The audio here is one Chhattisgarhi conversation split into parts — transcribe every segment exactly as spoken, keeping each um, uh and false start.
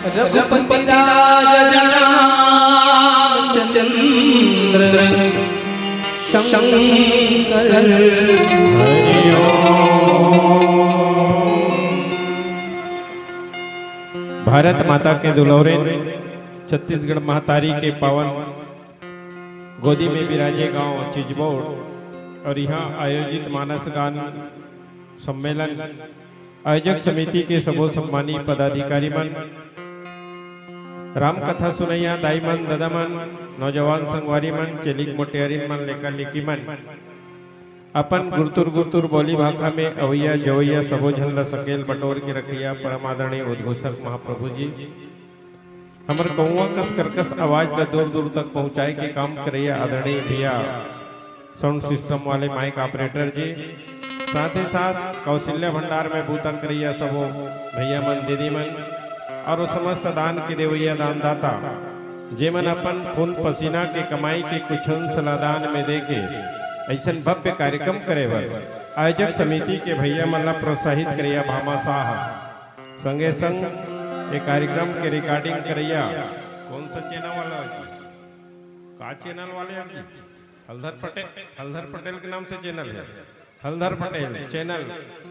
रघुपति राज रामचंद्र शंकर हरि ओम। भारत माता के दुलौरे, छत्तीसगढ़ महतारी के पावन गोदी में बिराजे गांव चिचबोड़ और इहां आयोजित मानस गान सम्मेलन आयोजक समिति के सबो सम्मानी पदाधिकारी मन, राम कथा सुनैया दाई मन, ददा मन, नौजवान संगवारी मन, चेलिक मोटियारिन मन, लेका लेकी मन, अपन गुरतुर गुरतुर बोली भाखा में अवैया जवैया सबो झन ल सकेल बटोर के रखैया परम आदरणीय उद्घोषक महाप्रभु जी, हमर कौआ कस करकस आवाज ल दूर दूर तक पहुंचाए के काम करैया आदरणीय भैया साउंड सिस्टम वाले माइक ऑपरेटर जी, साथ ही साथ कौशल्या भंडार में बूता करैया सबो भैया मन, दीदी मन और वो समस्त दान के देवैया दानदाता, जेमन अपन खून पसीना के कमाई के कुछ अंश ला दान में देके ऐसन भव्य कार्यक्रम करे बर आयोजक समिति के भैया मन ला प्रोत्साहित करैया भामाशाह, संगे संग ये कार्यक्रम के रिकॉर्डिंग करैया कौन सा चैनल वाला है? का चैनल वाले हैं जी? हलधर पटेल, हलधर पटेल के नाम से चैनल है। हलधर पटेल चैनल,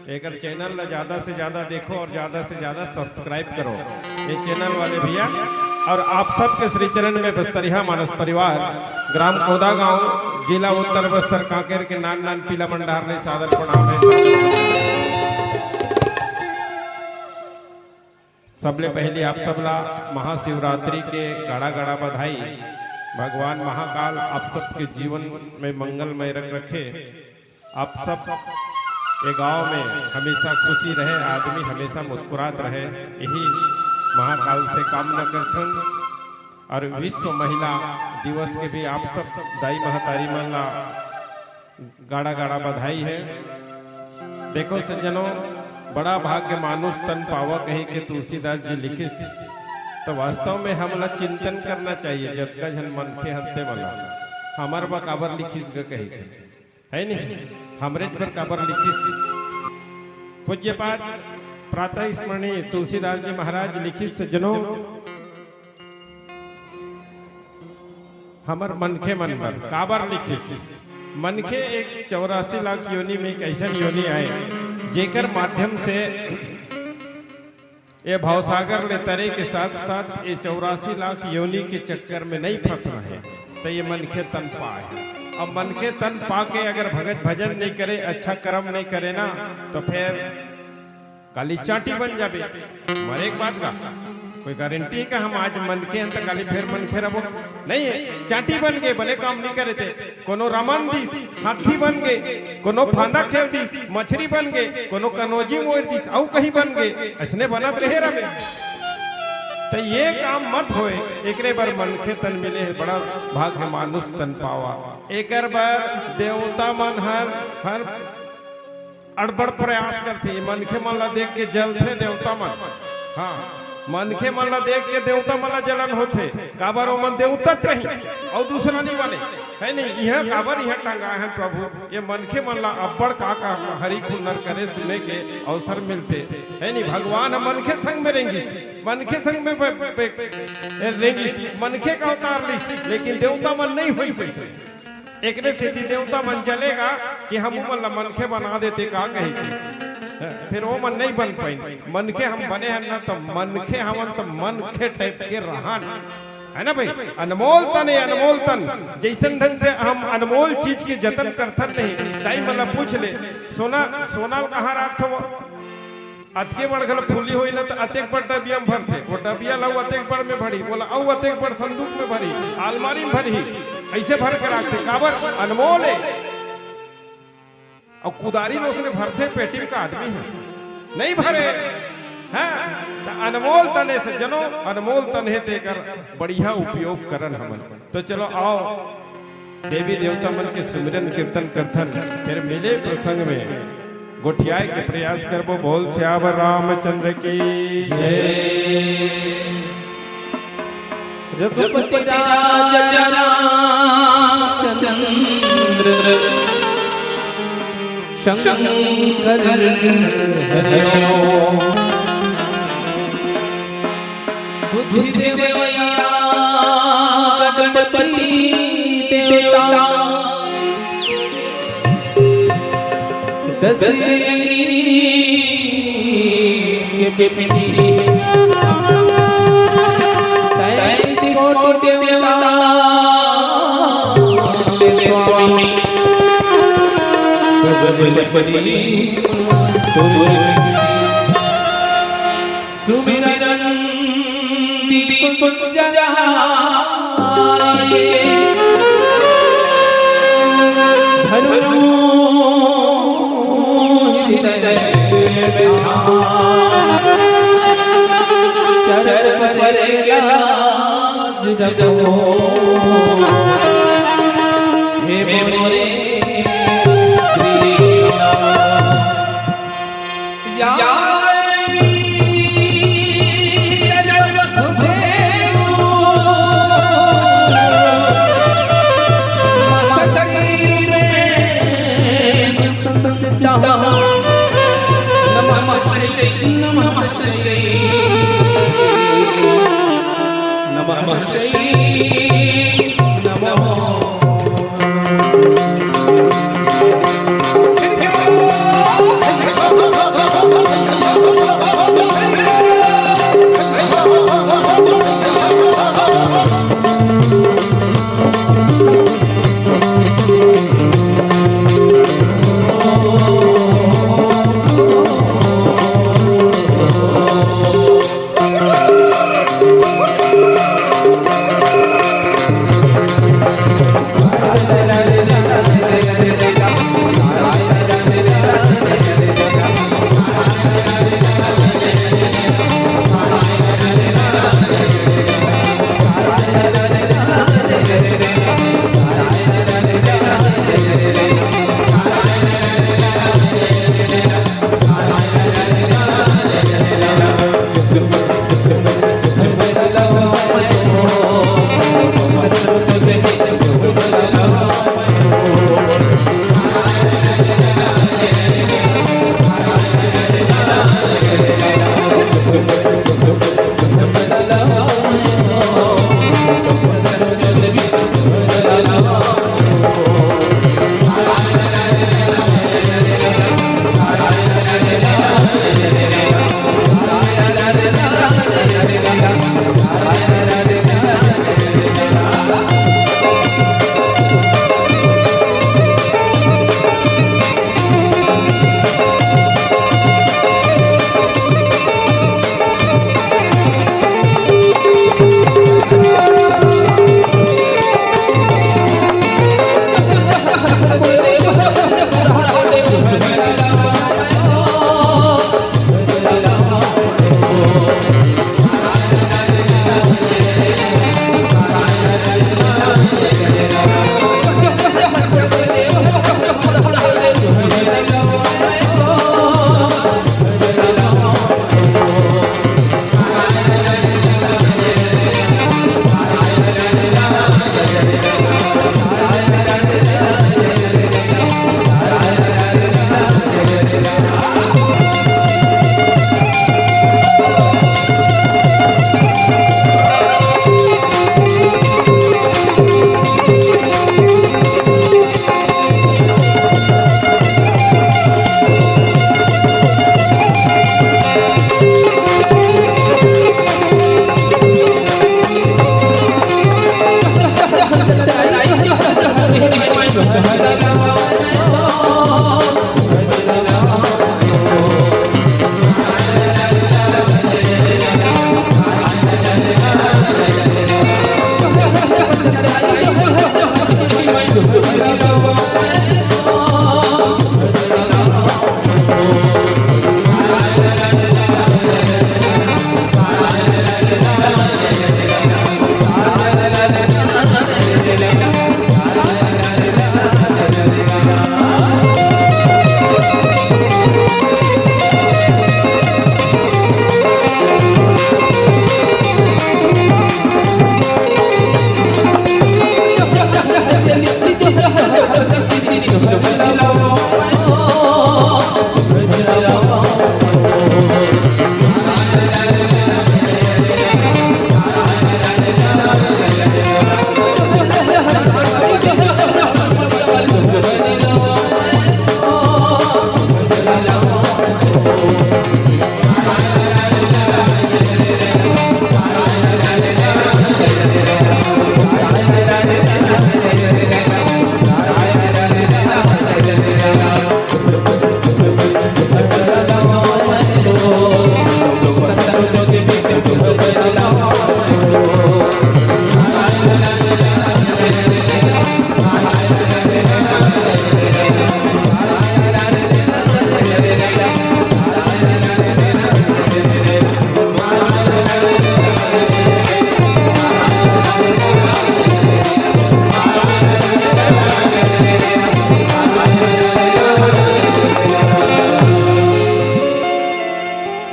एकर चैनल ला ज्यादा से ज्यादा देखो और ज्यादा से ज्यादा सब्सक्राइब करो ये चैनल वाले भैया। और आप सबके श्री चरण में बस्तरिया मानस परिवार, ग्राम कोदा गांव, जिला उत्तर बस्तर कांकेर के नान नान पीला भंडार ले सादर प्रणाम है। सबले पहली आप सबला महाशिवरात्रि के गाड़ा गाड़ा बधाई। भगवान महाकाल आप सबके जीवन में मंगलमय रख रखे। आप सब ये गांव में हमेशा खुशी रहे, आदमी हमेशा मुस्कुरात रहे, यही महाकाल से कामना करथन। और विश्व महिला दिवस के भी आप सब दाई महतारी मन ला गाड़ा गाड़ा बधाई है। देखो सज्जनों, बड़ा भाग्य मानुष तन पावा कही के तुलसीदास जी लिखिस, तो वास्तव में हमला चिंतन करना चाहिए, जतका झन मनखे हन ते मन ला, हमर बर काबर लिखिस ग कही के, है नहीं? हमरेच बर काबर लिखिस? पूज्यपाद प्रातः स्मरणीय तुलसीदास जी महाराज लिखिस, सज्जनों, हमर मनखे मन बर काबर लिखिस? मनखे एक चौरासी लाख योनि में एक ऐसन योनि आय, जेकर माध्यम से ये भवसागर ले तरे के साथ साथ ये चौरासी लाख योनि के चक्कर में नहीं फंसना है, तो ये मनखे तन पाए। अब मनखे तन पा के अगर भगत भजन नहीं करे, अच्छा कर्म नहीं करे ना, तो फिर काली चांटी बन जाबे। मरे के बाद का कोई गारंटी है कि हम आज मनखे हन त काली फेर मनखे रबो? नहीं है। चांटी बन गए, बने काम नहीं करे थे। कोनो रमन दिस, हाथी बन गए, कोनो फांदा खेल दिस, मछरी बन गए, कोनो कनोजी मोर दिस, अउ कहीं बन गए, ऐसने बनत रहे रबे। तो ये काम मत होए, एकरे बर मनखे तन मिले है, बड़ा भाग है मानुष तन पावा। एकर बर देवता मन हर, हर अड़बड़ प्रयास करथे। ये मनखे मन ला देख के जलथे देवता मन। हाँ, मनखे मन ला देख के देवता मन ला जलन होथे। काबर ओमन देवता च रही, अउ दूसरा नहीं माने, है नहीं? इहाँ काबर इहाँ टंगा है प्रभु? ये मनखे मन ला अब्बड़ का का हरी खुन्नर करे सुने के अवसर मिलथे, है नहीं? भगवान ह मनखे संग में रेंगिस, मनखे संग में पे, पे, पे, रेंगिस, मनखे का अवतार लिस, लेकिन देवता मन नहीं होई सही। एकरे सेती देवता मन जले गा कि हमू मन ला मनखे बना देते का कही के। फिर वो मन नहीं बन पाइन। मनखे हम बने हन ना, तो मनखे हमन तो मनखे टाइप के रहन, है ना भाई? अनमोल तन है, अनमोल तन। जैसन ढंग से हम अनमोल चीज के जतन करथन नहीं, दाई मन ला पूछ ले, सोना, सोना ल कहाँ राखथो? अतके बड़ घलो फूली होई ना, त अतेक बड़ डबिया में भरथे। वो डबिया ला अउ अतेक बड़ में भरी, ओला अउ अतेक बड़ संदूक में भरी, आलमारी में भरी, ऐसे भर के राखथे। काबर? अनमोल है। अउ कुदारी में उसने भरथे, पेटी में का आदमी है, नहीं भरे। हाँ, त अनमोल तन हे सज्जनों, अनमोल तन हे, तेकर बढ़िया उपयोग करन हमन। तो चलो आओ, देवी देवता मन के सुमिरन कीर्तन करथन, फिर मिले प्रसंग में गोठियाए के प्रयास करबो। बोल सियावर रामचंद्र की जय। रघुपति राज रामचंद्र शंकर हरि ओम। पति देवता दस गिरी के पिंडी, तैंतीस कोटि देवता स्वामी, सब पति सुमिरन दीप जलाए, धरू हृदय में ध्यान। चरण पर ग्याज जगो, हे मोरे श्री राम।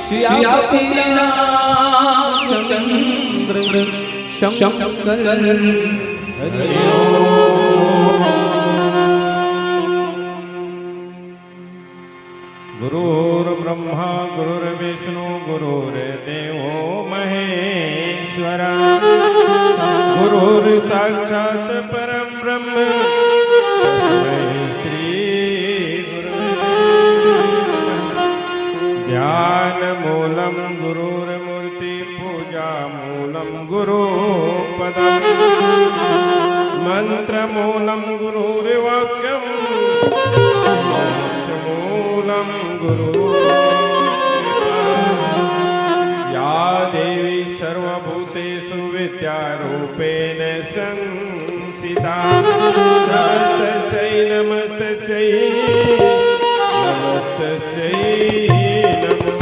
श्री रामचंद्र शंकर। गुरुर्ब्रह्मा गुरुर्विष्णु गुरुर्देवो महेश्वर। गुरुर्साक्षात् परं ब्रह्म तस्मै श्री गुरुवे नमः। ध्यान मूलं गुरुर्मूर्ति पूजा मूलं गुरु पदम। मंत्र मूलं गुरुर्वाक्यम। मोक्ष मूलं गुरु। या देवी सर्वभूतेषु विद्यारूपेण संस्थिता। नमस्तस्यै नमस्तस्यै नमस्तस्यै नमो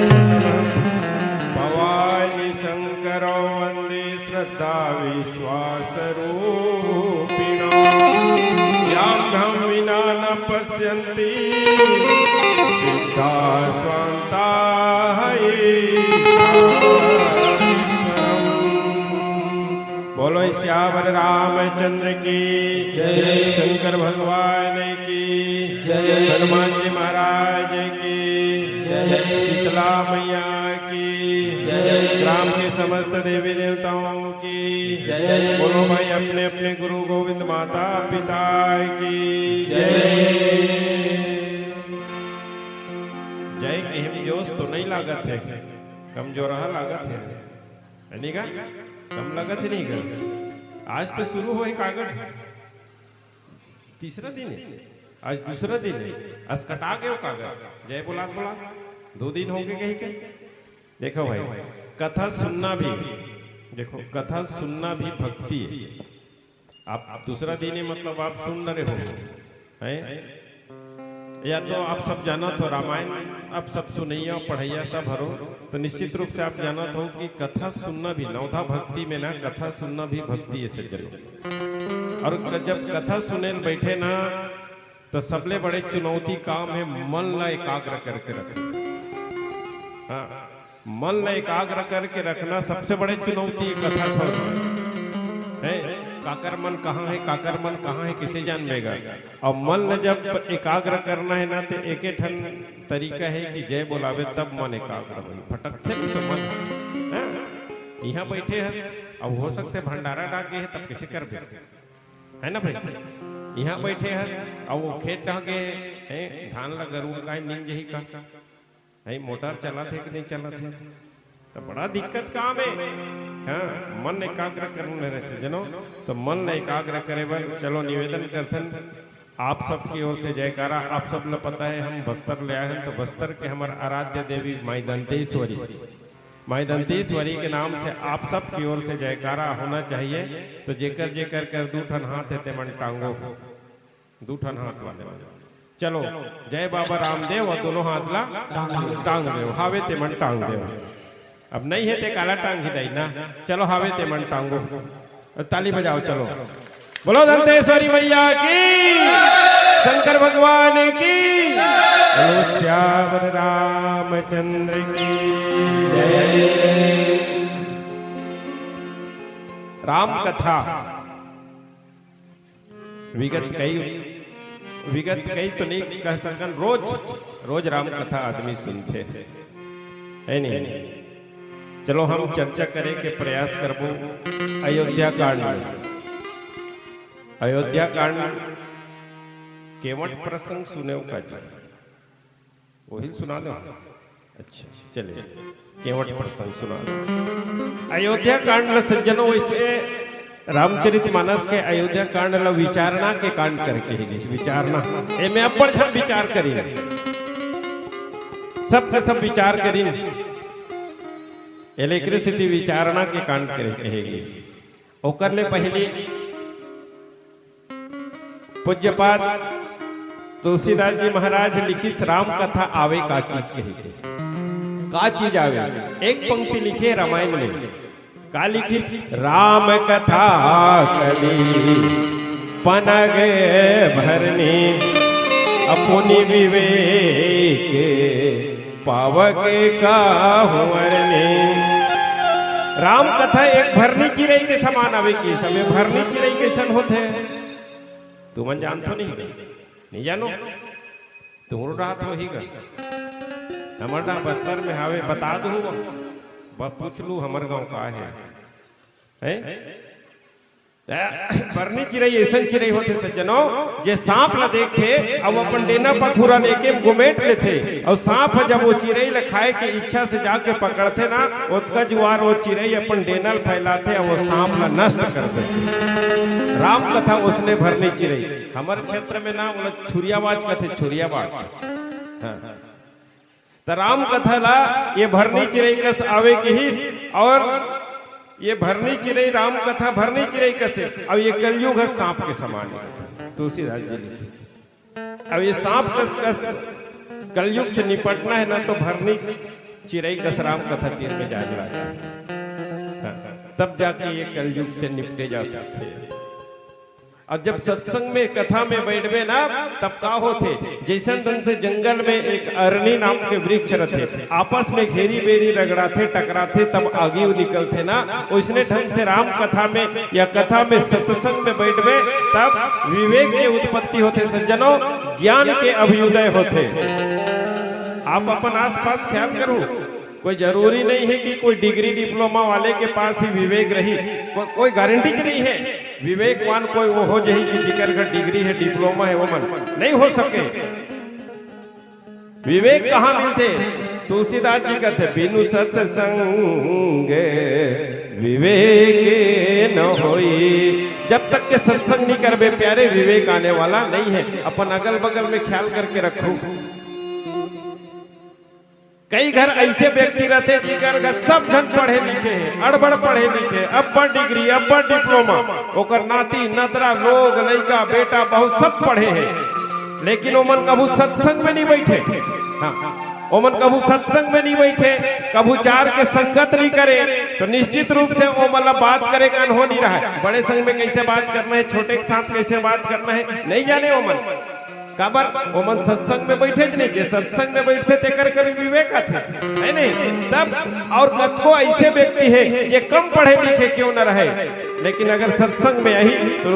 नमः। भवानी शंकरौ वंदे श्रद्धा विश्वास रूपिणौ। यां द्यां विना न पश्यन्ति सिद्धा स्वान्ता ये। बोलो सियावर रामचंद्र की जय। शंकर भगवान की जय। हनुमान जी महाराज की जय। शीतला मैया की जय। ग्राम के समस्त देवी देवताओं की जय। बोलो भाई, अपने अपने गुरु गोविंद माता पिता की जय। जय के हिम जोश तो नहीं लागत है, कमजोरहा लागत है, है नहीं का? कम लागत है नहीं का? आज तो शुरू होय कागज, तीसरा दिन है, आज दूसरा दिन है, असकटा गयो कागज। जय बोलात बोलात दो दिन हो गए कहीं कहीं। देखो भाई, कथा सुनना भी, देखो, कथा सुनना भी भक्ति है। आप दूसरा दिन है, मतलब आप सुन न रहे हो, हैं? या तो आप सब जानत हो रामायण, आप सब सुनैया पढ़ैया सब हरो, तो निश्चित रूप से आप जानत हो कि कथा सुनना भी, नवधा भक्ति में ना, कथा सुनना भी भक्ति है सज्जनों। और क-, जब कथा सुने ल बैठे ना, तो सबले बड़े चुनौती काम है मन ला एकाग्र करके रखना। हाँ, मन ला एकाग्र करके रखना सबसे बड़े चुनौती है कथा ठन में। हैं? काकर मन कहाँ है, काकर मन कहाँ है, किसे जान लेगा? और मन ला जब एकाग्र करना है ना, तो एके ठन तरीका है कि जय बोलावे तब मन एकाग्र होई। भटकथे नहीं तो मन, हैं? यहाँ बैठे हैं, अब हो सकते भंडारा डाक गए हैं, तब किसे करबे? है ना भाई? यहाँ बैठे हैं, अब वो खेत डाक गए हैं, धान ला गरुड़ गाय नींद जही का? है, मोटर चलत है कि नहीं चलत है? तो बड़ा दिक्कत काम है। हाँ, मन एकाग्र करना रहे सज्जनों, तो मन ला एकाग्र करे बर चलो निवेदन करथन आप सबकी ओर से जयकारा। आप सब ला पता है हम बस्तर ले आए हैं, तो बस्तर के हमार आराध्य देवी माई दंतेश्वरी, माई दंतेश्वरी के नाम से आप सबकी ओर से जयकारा होना चाहिए। तो जेकर जेकर कर दू ठन हाथ है ते मन टांगो। दू ठन हाथ वाले मन। चलो, जय बाबा रामदेव और दोनों हाथ ला टांग देव। हावे ते मन टांग देव। अब नहीं है ते काला टांग ही दई ना। चलो, हावे ते मन टांगो। ताली बजाओ, चलो। बोलो दंतेश्वरी मैया की, शंकर भगवान की, बोलो सियावर रामचंद्र की जय। राम कथा विगत कई, विगत कई तो नहीं कह सकन, रोज, रोज राम कथा आदमी सुनथे, है नहीं? चलो, हम चर्चा करे के प्रयास करबो अयोध्या कांड में। अयोध्या कांड केवट प्रसंग सुने का जी। वही सुना दो। अच्छा, चलिए, केवट प्रसंग सुना दो। अयोध्या कांड ल सज्जनों, वैसे रामचरित मानस के अयोध्या कांड ल विचारना के कांड करके हे गिस, विचारना। एमे अब्बड़ झन विचार करिन, सब के सब विचार करिन। एले एकरे सेती विचारना के कांड करके हे गिस। ओकर ले पहिली पूज्यपाद तुलसीदास जी महाराज लिखिस, राम कथा आवे का चीज कहिके। का चीज आवे? एक पंक्ति लिखे रामायण में। का लिखिस? राम कथा कली पनग भरनी, अपुनि विवेक पावक काहू वरनी। राम कथा एक भरनी चिरई के समान आवे कि समय भरनी चिरई कइसन होथे? तुमन जानथो नहीं? नहीं जानो? तुमरो रात होही गा। हमर डहा बस्तर में हावे, बता दू। ब-, पूछ लू हमर गांव का हे। हैं? त भरनी चिरई अइसन चिरई होथे सज्जनों, जे सांप ल देखथे अउ अपन डेना पखुरा लेके गोमेट लेथे, अउ सांप ह जब वो चिरई ल खाए के इच्छा से जाके पकड़थे ना, ओतका जुआर वो चिरई अपन डेना ल फैलाथे अउ वो सांप ल नष्ट कर देथे। राम कथा ओसने भरनी चिरई। हमर क्षेत्र में ना ओला छुरियाबाज कथे, छुरियाबाज। हाँ। त राम कथा ला ये भरनी चिरई कस आवे किहिस, अउ ये भरनी चिरई, राम कथा भरनी चिरई कस हे, अउ ये कलयुग ह सांप के समान हे। तुलसीदास जी लिखिस, अब ये सांप कस, कस कलयुग से निपटना हे ना, तो भरनी चिरई कस राम कथा तीर में जाए ला। हाँ, तब जाके ये कलयुग से निपटे जा सकथे। अउ जब सत्संग में, कथा में बइठबे ना, तब का होथे? जइसन ढंग से जंगल में एक अरनी नाम के वृक्ष रथे, आपस में घेरी बेरी रगड़ाथे, टकराथे, तब आगी निकलथे ना, ओइसने ढंग से राम कथा में या कथा में सत्संग में बइठबे, तब विवेक के उत्पत्ति होथे सज्जनों, ज्ञान के अभ्युदय होथे। आप अपन आसपास ख्याल करू, कोई जरूरी नहीं हे कि कोई डिग्री डिप्लोमा वाले के पास ही विवेक रही, को-, कोई गारंटी नहीं हे। विवेकवान कोई वो हो जही कि जिकर घर डिग्री हे, डिप्लोमा हे, वो मन नहीं हो सके। विवेक कहाँ मिलथे? तुलसीदास जी कथे, "बिनु सत्संग विवेक न होई।" जब तक के सत्संग नहीं करबे प्यारे, विवेक आने वाला नहीं हे। अपन अगल बगल में ख्याल करके रखू। कई घर अइसे व्यक्ति रथे, जिकर घर सब झन पढ़े लिखे हे, अड़बड़ पढ़े लिखे, अब्बड़ डिग्री, अब्बड़ डिप्लोमा, ओकर नाती, नतरा, लोग, लइका, बेटा, बहू सब पढ़े हे, लेकिन ओमन कभू सत्संग में नहीं बइठे। हाँ, ओमन कभू सत्संग में नहीं बइठे, कभू चार के संगत नहीं करे, तो निश्चित रूप से ओमन ला बात करे के अनहो नहीं रहय। बड़े संग में कइसे बात करना हे, छोटे के साथ कइसे बात करना हे, नहीं जाने ओमन। काबर? ओमन सत्संग में बइठे च नहीं, जे सत्संग में बइठथे तेकर करी विवेक आथे, हे नहीं? तब अउ कतको अइसे व्यक्ति हे जे कम पढ़े लिखे क्यों न रहे, लेकिन अगर सत्संग में आही तो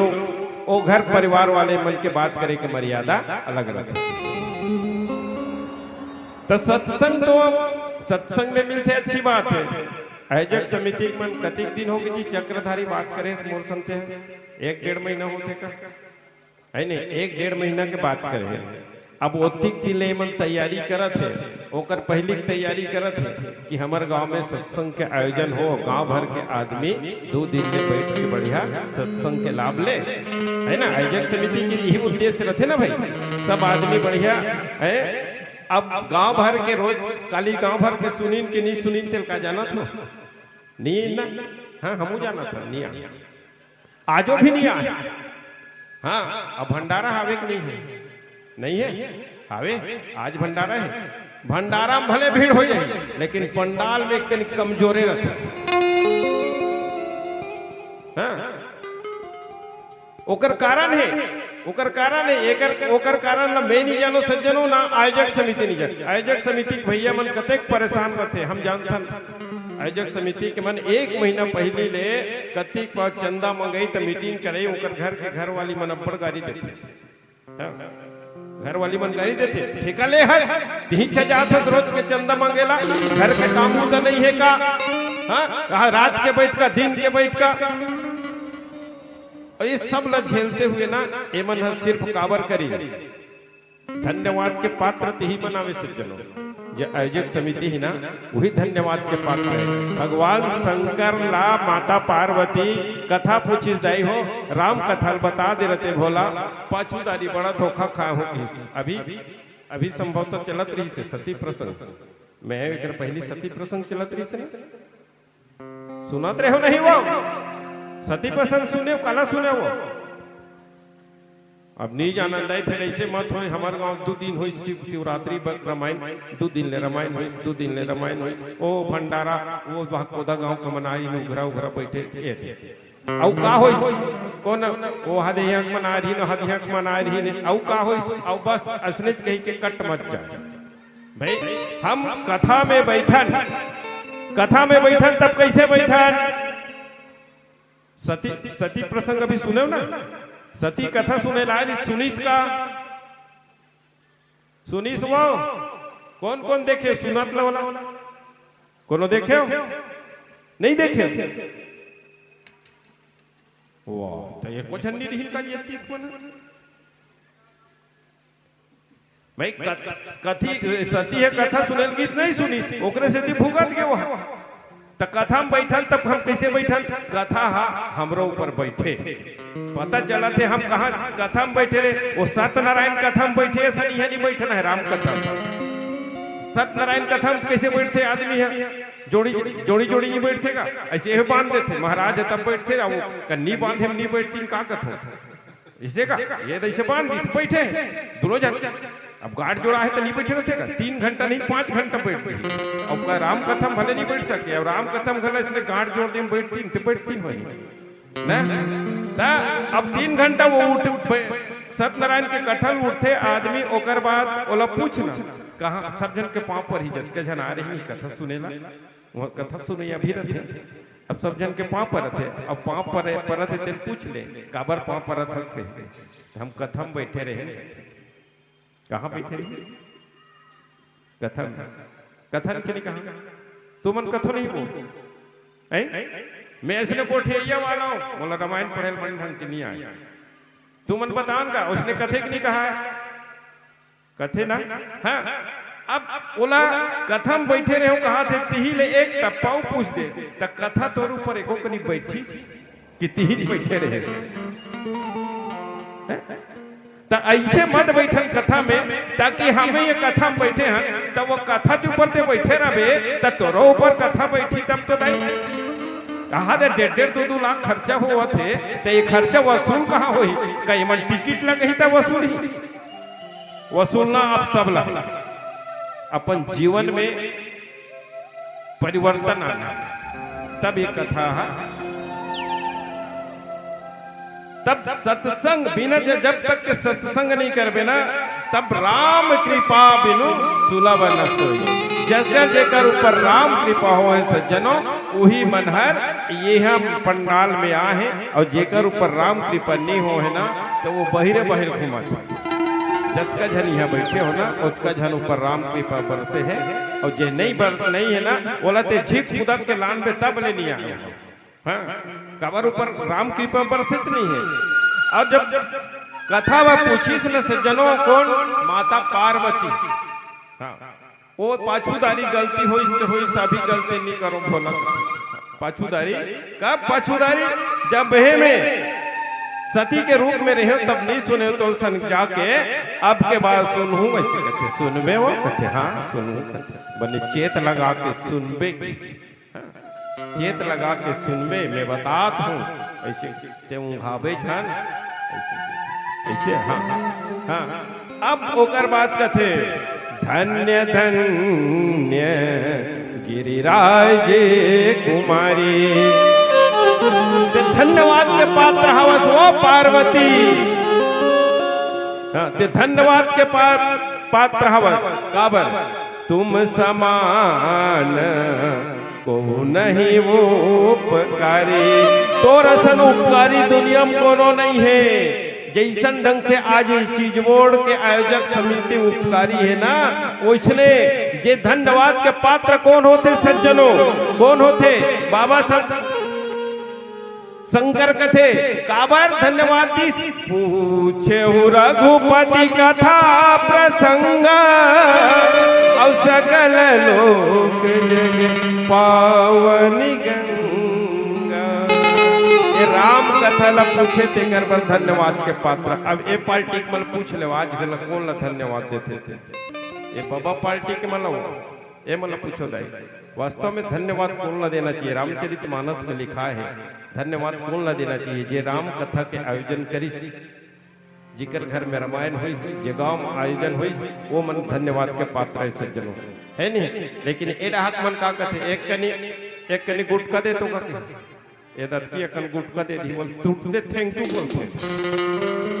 ओ घर परिवार वाले मन के बात करे के मर्यादा अलग रथे। त सत्संग तो सत्संग में मिलथे, अच्छी बात हे। आयोजक समिति के मन कतिक दिन होगे जी चक्रधारी बात करे मोर संग ते? एक डेढ़ महीना होथे का? हे नहीं, एक डेढ़ महीना के बात करे हे। अब ओतिक दिन ले मन तैयारी करत हे, ओकर पहिली के तैयारी करत हे कि हमर गांव में सत्संग के आयोजन हो, गांव भर के आदमी दू दिन ले बइठ के बढ़िया सत्संग के लाभ ले, हे ना? आयोजक समिति के यही उद्देश्य रथे ना भाई, सब आदमी बढ़िया हे। अब गांव भर के रोज काली गांव भर के सुनिन के नहीं सुनिन तेल का जानत हो? नहीं ना? हाँ, हमू जानत हन, नहीं आ। आजो भी नहीं आए। हाँ, अब भंडारा हावे कि नहीं हे? नहीं हे? हावे? आज भंडारा हे। भंडारा में भले भीड़ हो जाए, लेकिन पंडाल में एक कनी कमजोरे रथे। हाँ, ओकर कारण हे, ओकर कारण हे, एकर, ओकर कारण ला मैं नहीं जानो सज्जनो, ना आयोजक समिति नहीं जाने। आयोजक समिति के भैया मन कतेक परेशान रथे, हम जानथन। आयोजक समिति के मन एक महीना पहिली ले कतिक बार चंदा मंगई त मीटिंग करे, ओकर घर के घरवाली मन अब्बड़ गारी देथे। हाँ, घरवाली मन गारी देथे, "ठेका ले हस, तिही च जात हस रोज के चंदा मांगेला, घर के काम बूता नहीं हे का? हाँ, रा-, रात के बइठ का, दिन के बइठ का।" अउ ये सब ला झेलते हुए ना, एमन ह सिर्फ काबर करी, धन्यवाद के पात्र तिही मन आवे सज्जनों। जे आयोजक समिति ही ना, वही धन्यवाद के पात्र है। भगवान शंकर ला माता पार्वती कथा पूछिस, दाई हो, राम कथा ल बता दे रते भोला, पाछू दारी बड़ा धोखा खा हो किस। अभी, अभी संभवतः चलत रहिस हे सती प्रसंग। मैं एकर पहली सती प्रसंग चलत रहिस हे ना? सुनत रहे हो नहीं वो? सती प्रसंग सुने, काला सुने वो? अब नहीं जानन दाई, फिर ऐसे मत होए। हमर गांव दू दिन होइस शिव, शिवरात्रि बर रामायण, दू दिन ले रामायण होइस, दू दिन ले रामायण होइस। ओ भंडारा, वो बहकोदा गांव के मनारी में उघरा उघरा बैठे, ये थे। अउ का होइस? कौन? ओ हदे यहाँ के मनारी न, हदे यहाँ के मनारी ने। अउ का होइस? अउ बस असनेच कही के कट मत जा। भाई, हम कथा में बैठन, कथा में बैठन तब कैसे बैठन? सती, सती प्रसंग अभी सुनेव ना, सती कथा सुने ला आइस, सुनिस का? सुनिस वो? कौन कौन देखे? सुनत ला वाला कोनो देखे हो? नहीं देखे? वाह, तो ये कुछ नहीं रही का ये तीत मन। भाई, कथ-, कथी, सती हे कथा सुनेल गीत नहीं सुनिस, ओकरे सेती भुगत गे वहाँ। त कथा में बैठन, तब हम कैसे बैठन? कथा हा हमरो ऊपर बैठे। पता चलत हे हम कहाँ कथा में बैठे रहे, वो सत्यनारायण कथा में बैठे, ऐसा नहीं है, नहीं बैठना है राम कथा में। सत्यनारायण कथा में कैसे बैठते आदमी है? जोड़ी, जोड़ी, जोड़ी नहीं बैठते का? ऐसे ये बांध देते, महाराज है तब बैठते, अब कन्नी बांधे में नहीं बैठती, का कथो? इसे का? ये तो इसे बांध, इसे बैठे हैं दोनों जन। अब गांठ जोड़ा है तो नहीं बैठे रहते का? तीन घंटा नहीं, पाँच घंटा बैठते हैं। अब का राम कथा में भले नहीं बैठ सकते, अब राम कथा में भले इसने गांठ जोड़ दे, बैठती, तो बैठती नहीं। ना? ता अब तीन घंटा वो उठ, बै-, सत्यनारायण के कथा ले उठथे आदमी, ओकर बाद ओला पूछना, कहाँ सब झन के पाँव परही, जतके झन आ रही कथा सुनेला, वो कथा सुने अभी रहते। अब सब झन के पाँव परत हे, अब पाँव परे, परत हे, तेन पूछ ले, काबर पाँव परत हस कहिके। हम कथा में बैठे रहे। कहाँ बैठे रहे? कथा में। कथा में के नहीं कहा? तुमन कथो नहीं बोल। हैं? मैं इसने कोठिया वाला हूँ, मोला रामायण पढ़े ल मन ढंग के नहीं आए। तुमन बताओ ना, उसने कथे के नहीं कहा है? कथे ना? हाँ। अब ओला कथा में बैठे रहे हो, कहा थे, तिही ले एक टप्पा पूछ दे, त कथा तोर ऊपर एको कनी बैठिस कि तिही बैठे रहे? हैं? त ऐसे मत बैठन कथा में, ताकि हमें ये कथा में बैठे हैं, त वो कथा के ऊपर ते बैठे रहबे, त तोरो ऊपर कथा बैठी तब तो दाई। कहा दे डेढ़ डेढ़ दो दो लाख खर्चा होवत हे, त ये खर्चा वसूल कहाँ होही? कहीं मन टिकट लगही त वसूल ही। वसूलना आप सब ला, अपन जीवन में परिवर्तन आना, तब ये कथा ह। तब सत्संग बिना ज-, जब तक के सत्संग नहीं करबे ना, तब राम कृपा बिनु सुलभ न सोई। जकर जेकर ऊपर राम कृपा होए सज्जनों, उही मन हर ये हम पंडाल में आए हैं, और जेकर ऊपर राम कृपा नहीं होए ना, तो वो बहिरे बहिर घूमत हे। जतका झन इहाँ बैठे हो ना, ओतका झन ऊपर राम कृपा बरसे हे, और जे नहीं बर-, नहीं हे ना, ओला ते झिक कुदक के लानबे तब ले नहीं आए। हाँ, काबर ऊपर राम कृपा बरसे त नहीं हे। और जब कथा बर पूछिस न सज्जनों, कौन? माता पार्वती। हाँ, वो पाछूदारी गलती होइस ते होइस, अभी गलती नहीं करो भोला। पाछूदारी, कब पाछूदारी? जब हे में सती के रूप में रहे तब नहीं सुने तो सन जाके, अब के बाद सुनहूँ, वैसे कथे सुनबे वो, कथे हाँ सुनहूँ, कथे बने चेत लगा के सुनबे की। हाँ, चेत लगा के सुनबे, मैं बतात हूँ, ऐसे ते ऊँघाबे झन, ऐसे, ऐसे, हाँ, हाँ। अब ओकर बाद कथे, "धन्य धन्य गिरिराज कुमारी।" ते धन्यवाद के पात्र हवस वो पार्वती। हाँ, ते धन्यवाद के पा-, पात्र हवस। काबर? "तुम समान को नहीं वो उपकारी।" तोर असन उपकारी दुनिया में कोनो नहीं हे। जैसन ढंग से आज इस चीज बोर्ड के आयोजक समिति उपकारी हे ना, वैसने जे धन्यवाद के पात्र कौन होथे सज्जनों? कौन होथे? बाबा साहब शंकर कथे, काबर धन्यवाद दिस? पूछेहु रघुपति कथा प्रसंग, अउ सकल लोक जग पावनि गंगा। ये राम कथा ला पूछे, तेकर बर धन्यवाद के पात्र। अब ए पार्टी के मन पूछ ले, आज के ला कोन ला धन्यवाद देथे? ये बबा पार्टी के मन ला, ये मन ला पूछो दाई, वास्तव में धन्यवाद कोन ला देना चाहिए? रामचरित मानस में लिखा है, धन्यवाद कोन ला देना चाहिए? जे राम कथा के आयोजन करिस, जिकर घर में रामायण होइस, जे गांव में आयोजन होइस, वो मन धन्यवाद के पात्र है सज्जनों, है नहीं? लेकिन ए डाहक मन का कथे, एक कनी, एक कनी गुटखा दे तो कथे, ए दतकी अकन गुटखा दे दी, बोल, तू दे thank you बोलथे।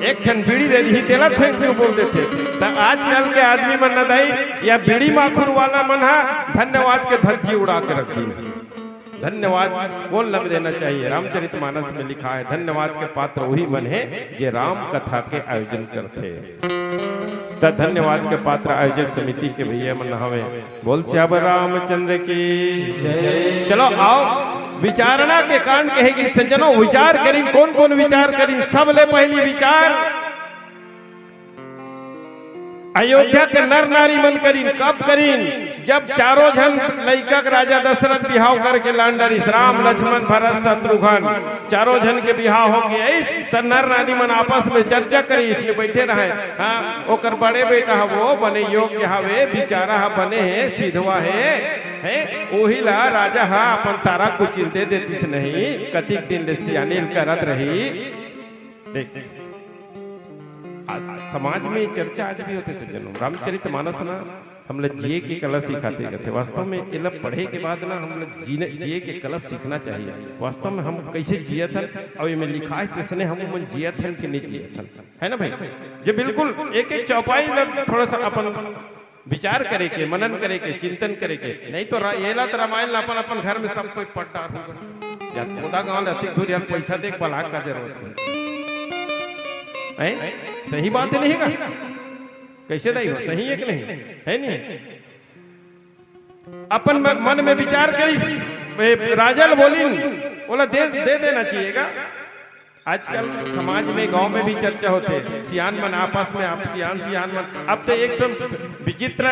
एक ठन बीड़ी दे दी, तेला thank you बोल देथे। त आजकल के आदमी मन न दाई, या बीड़ी माखुर वाला मन हा धन्यवाद के धज्जी उड़ा के रख दी। धन्यवाद कोन ला देना चाहिए? रामचरित मानस में लिखा है, धन्यवाद के पात्र वही मन है जे राम कथा के आयोजन करथे। त धन्यवाद के पात्र आयोजक समिति के भैया मन हवे। बोल सियावर रामचंद्र की जय। चलो आओ, विचारणा के कांड कहे कि सज्जनों, विचार करिन, कोन कोन विचार करिन? सबले पहली विचार अयोध्या के नर नारी मन करिन। कब करिन? जब चारों झन लइका के राजा दशरथ बिहाव करके लान डारिस, राम, लक्ष्मण, भरत, शत्रुघ्न, चारों झन के बिहाव हो गए। त नर नारी मन आपस में चर्चा करिस, इसमें बैठे रहे। हाँ, ओकर बड़े बेटा ह वो बने योग्य हवे, बिचारा ह बने हे, सिधवा हे, हैं? ओही ला राजा ह अपन तारा कुचिल दे देतिस नहीं, कतिक दिन ले सियानिल करत रही। देख, आज समाज में चर्चा आज भी होथे सज्जनों। रामचरित मानस ना हमला जिए के कला सिखाथे कथे। वास्तव में एला पढ़े के बाद ना हमला जीने, जिए के कला सीखना चाहिए। वास्तव में हम कैसे जियत हन, अउ एमे लिखा है तैसने हम मन जियत हन कि नहीं जियत हन, है ना भाई? जे बिल्कुल एक एक चौपाई में थोड़ा सा अपन विचार करे के, मनन करे के, चिंतन करे के, नहीं तो रा-, एला त रामायण ला अपन अपन घर में सब कोई पढ़ डार होगा। यार, कोदा गांव ले अतिक दूर यार पैसा देख बलाक का जरूरत है? हैं? सही बात नहीं है का? कैसे दाई हो? सही है कि नहीं? है नहीं? अपन म-, मन में विचार करिस, ए, राजा ल बोलिन, ओला दे, दे देना चाहिए का? आजकल समाज में, गांव में भी चर्चा होथे, सियान मन आपस में, आप सियान, सियान मन। अब तो एक ठन विचित्र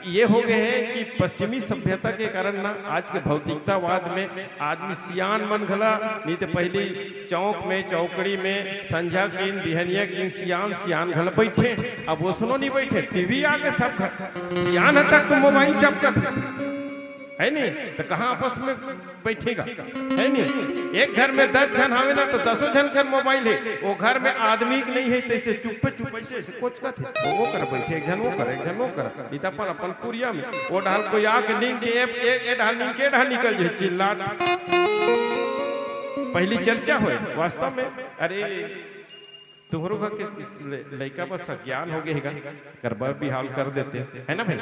ये हो गए हे कि पश्चिमी सभ्यता के कारण ना आज के भौतिकतावाद में आदमी सियान मन घला, नहीं तो पहली चौक में, चौकड़ी में, संझा किन, बिहनिया किन, सियान, सियान घला बैठे। अब वो सुनो नहीं बैठे, टीवी आगे सब घर। सियान ह तक तो मोबाइल चपकत हे, है नहीं? तो कहाँ आपस में बैठेगा, है नहीं? एक घर में दस झन हवे ना, तो दसों झन कर मोबाइल है। वो घर में आदमी के नहीं है, तैसे चुप्पे चुप्पे से ऐसे कोचकत है। वो, वो कर बैठे, एक झन वो कर, एक झन वो कर। नहीं तो अपन, अपन कुरिया में, वो डाल कोई आके नींद के, ए, ए, ए डाल नींद के, ए डाल निकल जाए, चिल्लात। पहली चर्चा होए, वास्तव में, अरे, तुहरो घर के ल-, लइका बस अज्ञान हो गए हे गा, कर बर बिहाव कर देते, है ना भाई?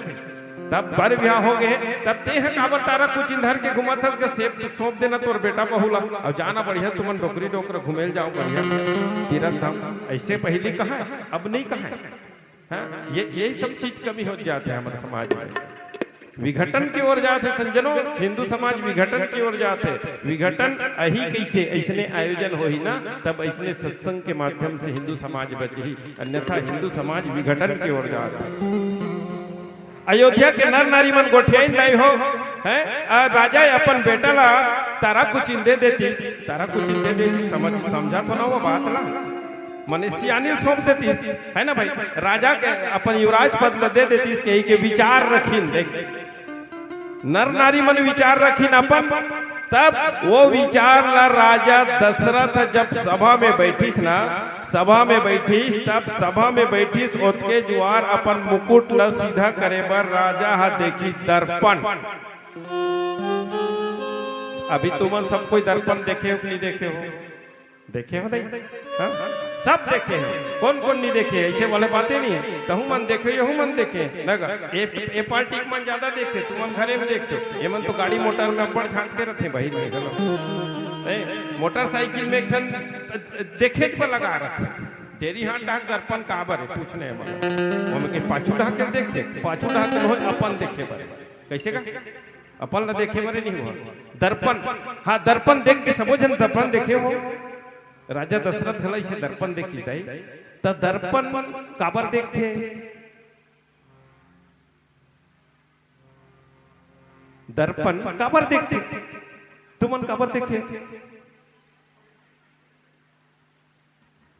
तब बर बिहाव हो गए, तब तेह काबर तारा कुचिल धर के घुमत हस गा, सेब तो सौंप देना तोर बेटा बहू ला, अउ जाना बढ़िया तुमन डोकरी डोकरा घूमेल जाओ बढ़िया तीरथ धाम। ऐसे पहली कहा, अब नहीं कहा। हाँ, ये, यही सब चीज कमी हो जाते हैं हमारे समाज में। विघटन की ओर जात हे सज्जनों, हिंदू समाज विघटन की ओर जात हे। विघटन अही कैसे, ऐसने आयोजन होही ना, तब ऐसने सत्संग के माध्यम से हिंदू समाज बचही, अन्यथा हिंदू समाज विघटन की ओर जात हे। अयोध्या के नर नारी मन गोठियाइन दाई हो, हैं? आ राजा अपन बेटा ला तारा कुचिन दे देतिस, तारा कुचिन दे देतिस, समझ, समझा तो ना वो बात ला। मने सियानी सौंप देतिस, है ना भाई? राजा के अपन युवराज पद ल दे देतिस, कही के विचार रखिन। देख, नर नारी मन विचार रखिन अपन, तब वो विचार ला राजा दशरथ जब सभा में बैठिस ना, सभा में बैठिस, तब सभा में बैठिस, ओतके जुआर अपन मुकुट ला सीधा करे बर राजा हा देखिस दर्पण। अभी तुमन सब कोई दर्पण देखे हो कि नहीं देखे हो? देखे हो दाई? हाँ? सब देखे हैं। कौन कौन नहीं देखे? ऐसे वाले बातें नहीं है। तहु मन देखे, यहू मन देखे। न गा, ए, ए पार्टी के मन ज्यादा देखे, तुमन घरे में देखते हो। ये मन तो गाड़ी मोटर में अब्बड़ झांकते रहते हैं भाई, भाई, चलो। ए, मोटरसाइकिल में एक ठन देखे पर लगा रहते हैं। डेरी हाथ डाक दर्पण काबर है, पूछने हैं मन। वो में कहीं पाछू ढाक के देखते, पाछू ढाक के नोहे अपन देखे बर। कैसे का? अपन ला देखे बरे नहीं हुआ। दर्पण, हाँ, दर्पण देख के सबो झन दर्पण देखे हो। राजा दशरथ घला इसे दर्पण देखिस दाई। त दर्पण काबर देखथे? दर्पण काबर देखथे? तुमन काबर देखे?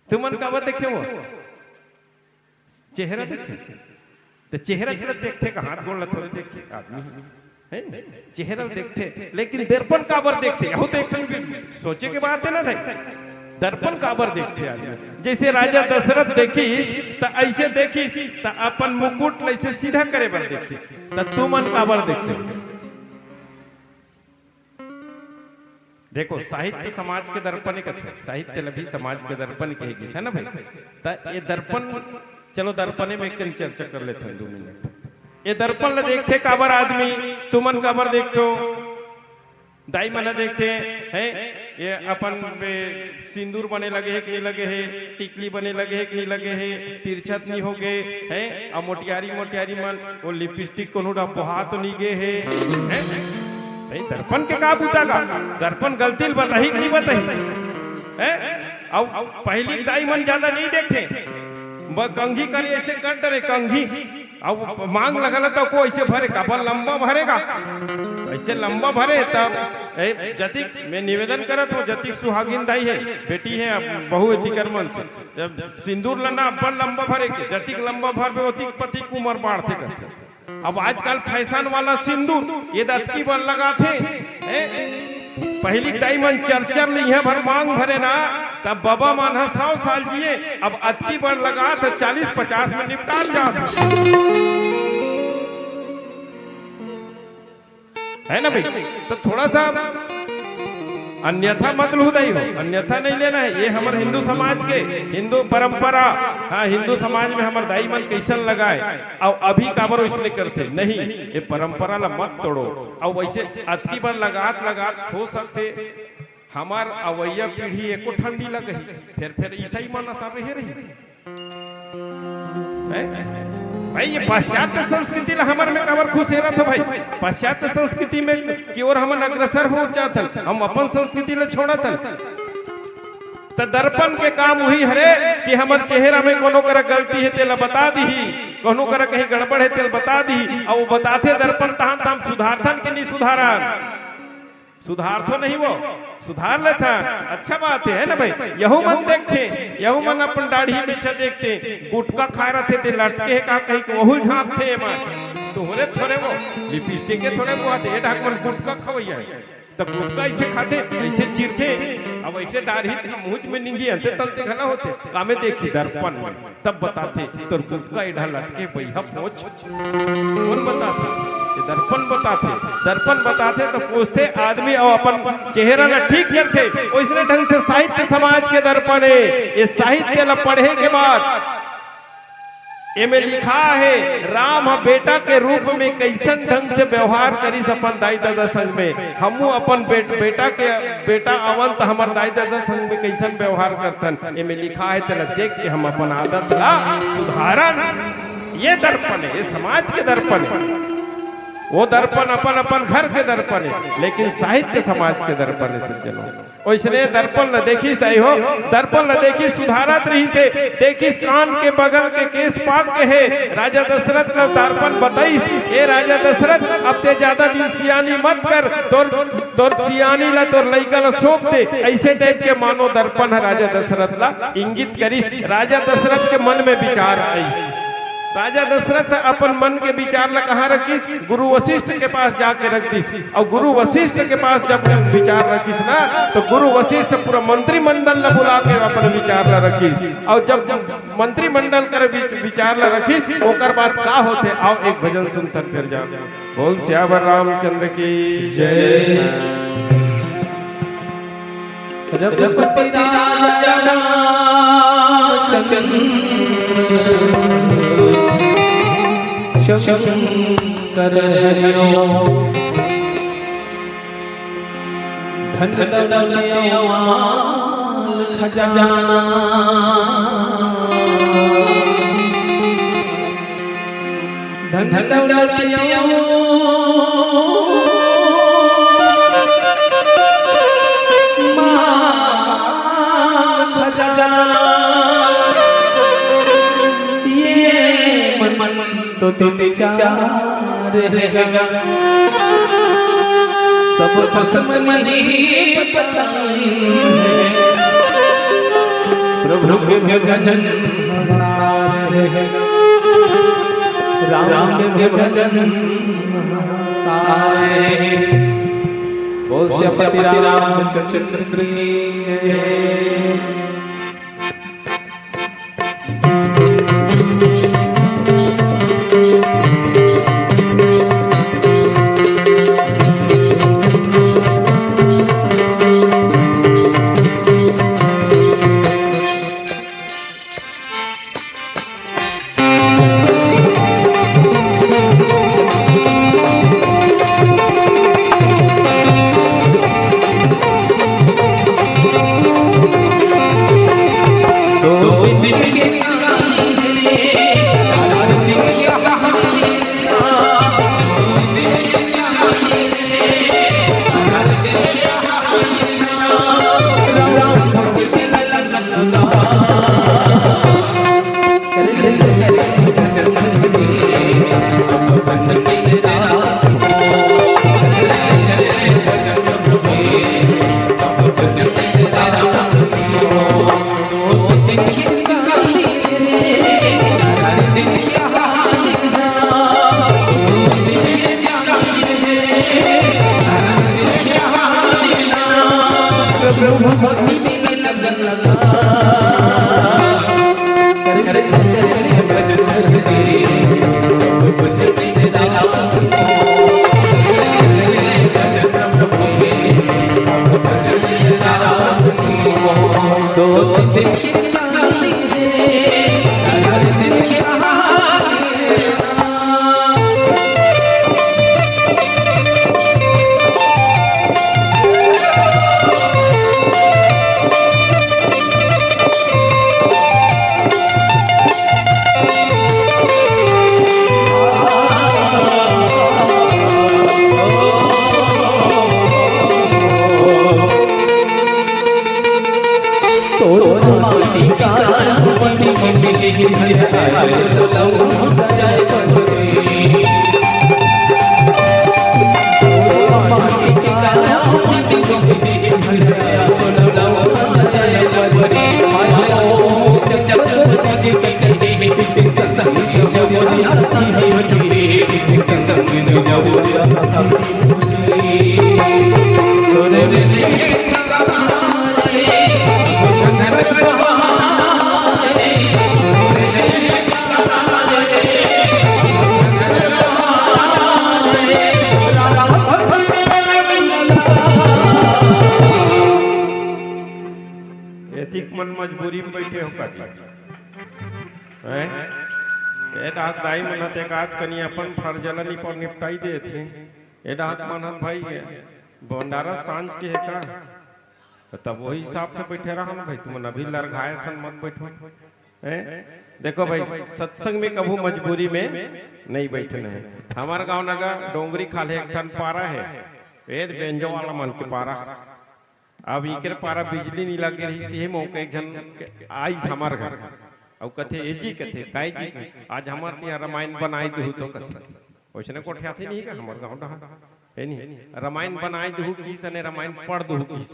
तुमन काबर देखे हो? चेहरा देखे। तो चेहरा ला देखथे का? हाथ गोड़ ला थोड़े देखथे आदमी, है ना? चेहरा ला देखथे, लेकिन दर्पण काबर देखथे? यहू तो एक ठन सोचे के बात है ना भाई। दर्पण काबर देखथे आदमी? जैसे राजा दशरथ देखिस, त ऐसे देखिस, त अपन मुकुट ला ऐसे सीधा करे बर देखिस। त तुमन काबर देखथे? देखो, साहित्य समाज के दर्पण ही कथे, साहित्य ल भी समाज के दर्पण कहे गिस, है ना भाई? त ये दर्पण, चलो, दर्पणे में एक कन चर्चा कर लेथन दू मिनट। ये दर्पण ल देखथे काबर आदमी? तुमन काबर देखथो? दाई मन ह देखथे, हैं? ये अपन बे सिंदूर बने लगे हे कि नहीं लगे हे, टिकली बने लगे हे कि नहीं लगे हे, तिरछा त नहीं हो गे, हैं? अउ मोटियारी, मोटियारी मन, वो लिपस्टिक कोनो डा बोहा तो नहीं गे हे, हैं? भाई, दर्पण के का बूता का? दर्पण गलती ल बताही कि नहीं बताही? हैं? अउ पहिली के दाई मन ज्यादा नहीं देखे, ब-, कंघी करे ऐसे कर डरे, कंघी। अब मांग लगल त को ऐसे भरे का, बड़ लंबा भरेगा, ऐसे लंबा भरे। तब ए, जतिक मैं निवेदन करत हूँ, जतिक सुहागिन दाई है, बेटी है, अब बहू है, तिकर मन से, जब सिंदूर लना बड़ लंबा भरे के, जतिक लंबा भरबे, ओतिक पति के उमर बाढ़थे करथे। अब आजकल फैशन वाला सिंदूर ये दतकी बर लगाथे, हैं? पहिली दाई मन चर चर ले इहाँ भर मांग भरे ना, तब बाबा मन ह सौ साल जिए, अब अतकी बर लगात ह, चालीस पचास में निपटान जात ह। है ना भाई? तो थोड़ा सा अन्यथा मत लुहू दाई हो, अन्यथा नहीं लेना है। ये हमर हिंदू समाज के, हिंदू परंपरा, हाँ, हिंदू समाज में हमर दाई मन कैसन लगाए, अउ अभी काबर वैसने करथे, नहीं, ये परंपरा ला मत तोड़ो। अउ वैसे अतकी बर लगात लगात हो सकथे हमर अवइया पीढ़ी एको ठंडी लगही, फेर फेर ईसाई मन असन रहे रही। हैं? भाई, ये पाश्चात्य संस्कृति ला हमर में काबर खुसेरत हो भाई? पाश्चात्य संस्कृति में की ओर हमन अग्रसर हो जाथन, हम अपन संस्कृति ला छोड़त हन। त दर्पण के काम उही हरे कि हमर चेहरा में कोनो करा गलती हे, तेला बता दिही, कोनो करा कहीं गड़बड़ हे, तेला बता दिही। अउ वो बताथे दर्पण, तहान त हम सुधारथन कि नहीं सुधारन? सुधारथो नहीं वो, सुधार लेथन, अच्छा बात है, है ना भाई? यहू मन देखथे, यहू मन अपन दाढ़ी मेछा देखथे, गुटखा खाए रथे ते लटके हे का कहीं के वहू झांकथे एमा। तोहरे थोड़े वो, लिपस्टिक के थोड़े वो आथे, ए ढाक मन गुटखा खवैया है। त गुटखा ऐसे खाथे, ऐसे चीरथे, अब ऐसे दाढ़ी त मुंह में निंगी अंते तंते घला होथे, कामे देखी दर्पण में। तब बताथे, "तोर गुटका एढ़ा लटके बइहा पोंछ।" कौन बताथे? ये दर्पण बताथे। दर्पण बताथे तो पूछथे आदमी अउ अपन चेहरा ला ठीक करथे। ओइसने ढंग से साहित्य समाज के दर्पण हे। ये साहित्य ला पढ़े के बाद एमे लिखा हे, राम ह बेटा के रूप में कैसन ढंग से व्यवहार करिस अपन दाई ददा संग में। हमू अपन बेट-, बेटा के, बेटा आवन त हमर दाई ददा संग में कैसन व्यवहार करथन, एमे लिखा हे, तेला देख के हम अपन आदत ला सुधारन। ये दर्पण हे, ये समाज के दर्पण हे। वो दर्पण अपन अपन घर के दर्पण हे, लेकिन साहित्य समाज के दर्पण हे सज्जनों। ओइसने दर्पण ल देखिस दाई हो, दर्पण ल देखिस, सुधारत रहिस हे, देखिस कान के बगल के केस पाक के हे। राजा दशरथ ल दर्पण बताइस, "ए राजा दशरथ, अब ते ज्यादा दिन सियानी मत कर, तोर, तोर सियानी ला तोर लइका ला सौंप दे।" ऐसे टाइप के मानो दर्पण ह राजा दशरथ ला इंगित करिस। राजा दशरथ के मन में विचार आइस। राजा दशरथ अपन मन के विचार ला कहाँ रखिस? गुरु वशिष्ठ के पास जाके रख दिस। अउ गुरु वशिष्ठ के पास जब विचार रखिस ना, तो गुरु वशिष्ठ पूरा मंत्रिमंडल ला बुला के अपन विचार ला रखिस। अउ जब मंत्रिमंडल कर विच-, विचार ला रखिस, ओकर बाद का होथे? आओ एक भजन सुनथन फिर जा। बोल सियावर रामचंद्र की जय। रघुपति राजा रामचंद्र शंकर हरिओ। धन दौलत अमाल खजाना। धन दौलत तुम चार है, सब कुछ मनी बताई है। प्रभु के भजन सार है, राम के भजन सार है। बोल सियापति रामचंद्र की जय। एतिक मन मजबूरी में बैठे हो का जी? हैं? ए डाहक दाई मन ह ते एकाध कनी अपन फर्ज ल निप-, निपटाई देत हे। ए डाहक मन ह भाई भंडारा सांझ के हे का? तब वही हिसाब से बैठे रहा ना भाई, तुमन अभी लरघाए सन मत बैठो। हैं? देखो भाई, सत्संग में कभू मजबूरी में नहीं बैठना है। हमार गांव नगर डोंगरी खाल्हे एक ठन पारा है, वेद बेंजो वाला मन के पारा। अब इकर पारा बिजली नहीं लगे रही, तेही मौके एक झन के आइस हमार घर। अउ कथे, "ए जी," कथे, "काय जी?" "आज हमार तिहां रामायण बनाई दुहू तो," कथे। वैसने कोठियाथे नहीं का हमार गांव डहार, है नहीं? "रामायण बनाई दुहू," किहिस, "ने रामायण पढ़ दुहू," किहिस,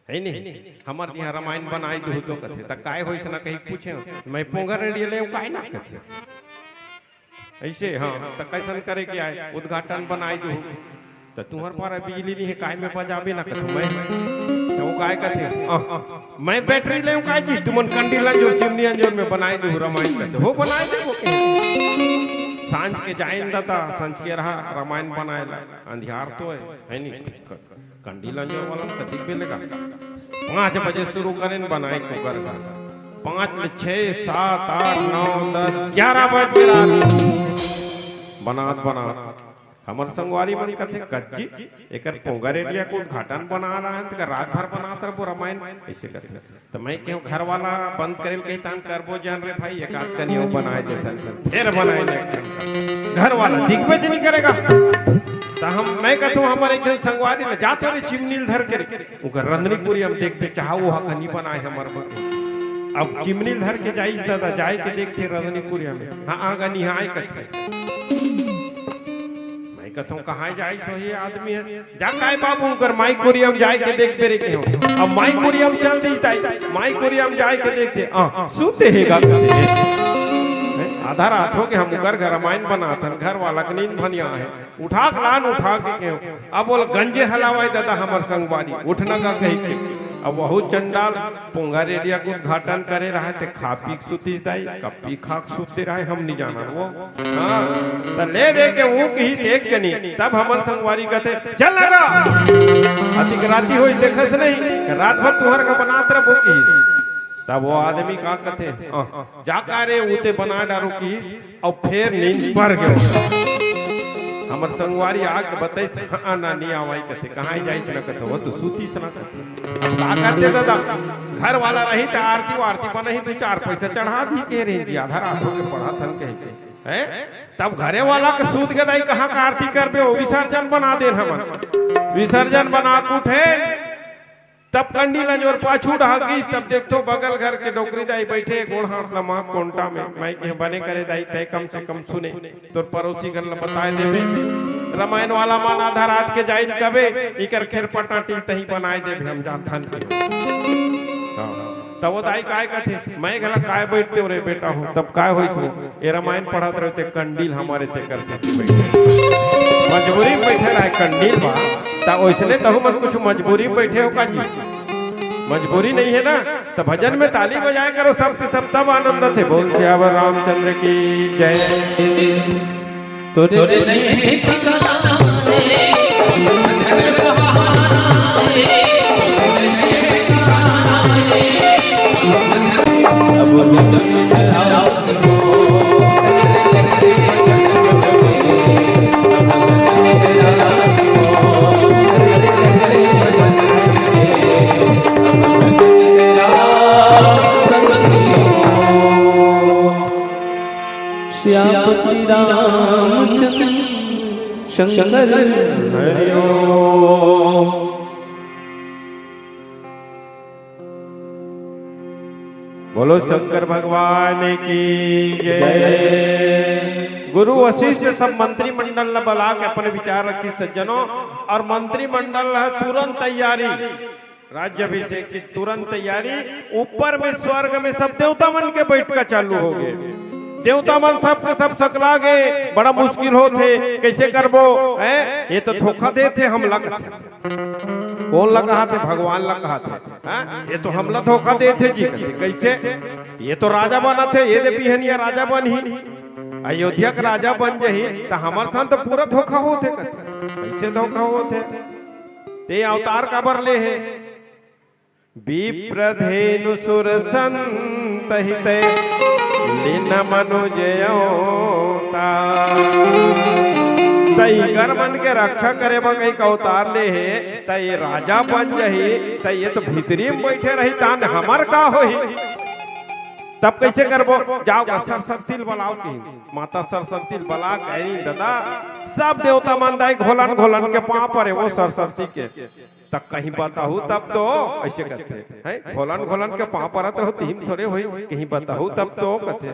है नहीं? "हमार तिहां रामायण बनाई दुहू तो," कथे। "त काय होइस ना कहीं पूछे, मैं पोंगा रेडियो ले काय ना," कथे। ऐसे, हाँ, त कैसन करे के आय? "उद्घाटन बनाई दुहू।" "त तुहर पारा बिजली नहीं है, काय में बजाबे ना," कथे। "मैं," त वो काय कथे, "अ, मैं बैटरी लेव काय जी, तुमन कंडी लंजोर, चिमनी अंजोर में बनाई दुहू रामायण," कथे। "हो, बनाई देबो।" सांझ के जाइन दता, सांझ के रहा रामायण बनाए ला, अंधियार तो है, है नहीं? कंडी लंजोर वाला कतिक बेले का? पाँच बजे शुरू करेन बनाए कुकर का। पाँच ले छः, सात, आठ, नौ, दस, ग्यारह बज गे रात। बनात, बनात। हमर संगवारी मन कथे, "कच्ची, एकर पोंगा रेडिया के उद्घाटन बना रहा है, तेकर रात भर बनात रहो रामायण," ऐसे कथे। त मैं केहेंव, "घर वाला बंद करे ल कहिथन, करबो झन रे भाई, एकाध कनी अउ बनाए देथन।" फेर बनाए ले घर वाला, "दिखबे च नहीं करेगा।" त हम, मैं कथों, हमर एक झन संगवारी ल, "जाते रे चिमनी ल धर के रे, उकर रंधनी कुरिया म देखबे, चाहा वो हा कनी बनाए हमर बर।" अब चिमनी धर के जाइस दादा, जाय के देखथे रजनी कुरिया में, हाँ, आगा निहाय कथे। मैं कथों, "कहाँ जाइस होही आदमी हे?" जा काय बाबू, उनकर माई कुरिया म जाय के देखबे रे कहेंव। अब माई कुरिया म चल दिस दाई, माई कुरिया म जाय के देखथे, आ, सुते हे गा कथे। आधा रात हो गे, हम उकर घर रामायण बनाथन, घर वाला के नींद भनिया हे। उठा के लान, उठा के कहेंव। अब ओला गंजे हलावय दादा हमर संगवारी, उठ न गा कहिके। अब वहू चंडाल पोंगा रेडिया के उद्घाटन करे रहय, ते खा पी के सुतिस दाई, कब पी खा के सुते रहय, हम नी जानन वो। हाँ, त ले दे के ऊँक गिस एक कनी, तब हमर संगवारी कथे, "चल लगा, अतिक राती होइस देखस नहीं, रात भर तुँहर का बनात रह वो गिस।" तब वो आदमी का कथे, "हाँ, जा का रे, ऊ ते बना डारो गिस।" अउ फेर नींद पर गे। हमर संगवारी आके बताइस, "हाँ, ना, नी आवय," कथे, "कहाँ जाइस न?" कथे, "वो तो सूतिस न," कथे। अब का करते दादा, घर वाला रही त आरती वारती बनही, दू चार पैसा चढ़ा दी के रही जी, आधा रात होके पढ़त हन कहिके, हैं? तब घरे वाला के सूत के दाई कहाँ का आरती करबे, वो विसर्जन बना देन हमन। विसर्जन बना के उठे, तब कंडी ल जोर पाछू डहा गिस, तब देखथों बगल घर के डोकरी दाई बइठे, गोड़ हाथ ल माँ कोंटा में। मैं कहेंव, "बने करे दाई, तैं कम से कम सुने, तोर पड़ोसी घर ल बताय देबे। रमायन वाला मन आधा रात के जाइन कबे, इकर खेर पटाटी तहीं बनाय देबे, हम जानथन के।" हाँ। तब वो दाई काय कथे, "मैं घला काय बइठतेंव रे बेटा हो, तब काय होइस हो?" ए रमायन पढ़त रहे ते कंडील हमर ए तेकर सेती बइठे। मजबूरी में बइठे रहय कंडील बा, त ओइसने तहू मन कुछ मजबूरी में बइठे हो का जी? मजबूरी नहीं हे ना, त भजन में ताली बजाय करो, सब के सब तब आनंद आथे। बोल सियावर रामचंद्र की जय। तोरे नहीं ठिकाना श्यामपति रामचंद्र शंकर हरिओ। बोलो शंकर भगवान की जय। गुरु वशिष्ठ सब मंत्रिमंडल ल बला के अपन विचार रखिस सज्जनों, और मंत्रिमंडल ह तुरंत तैयारी, राज्याभिषेक की तुरंत तैयारी। ऊपर में स्वर्ग में सब देवता मन के बैठका चालू हो गे। देवता मन सब के सब सकला गे, बड़ा मुश्किल होत हे, कैसे करबो, हैं? ये तो धोखा देत हे हमला कथे। कोन ला कहाथे? भगवान ला कहाथे। हाँ? ये तो हमला धोखा देत हे जी कथे। कैसे? ये तो राजा बनत हे, ये दे बिहनिया राजा बनही, अयोध्या के राजा बन जही, त हमर संग त पूरा धोखा होत हे कथे। कैसे धोखा होत हे? ते अवतार काबर ले हे? विप्रधेनु सुर संत हित लीन मनुज अवतार। त इकर मन के रक्षा करे बर कहीं अवतार ले हे, त ये राजा बन जही, त ये तो भीतरी में बैठे रही, तान हमर का होही? तब कैसे करबो? जाओ गा सरस्वती ल बलाओ कहीं, माता सरस्वती ल बला कहीं दादा, सब देवता मन दाई घोलन घोलन के पाँव परे वो सरस्वती के। त कहीं बताहू तब तो, ऐसे कथे, हैं? घोलन घोलन के पाँव परत रहो, तिही म थोरे होई, कहीं बताहू तब तो कथे।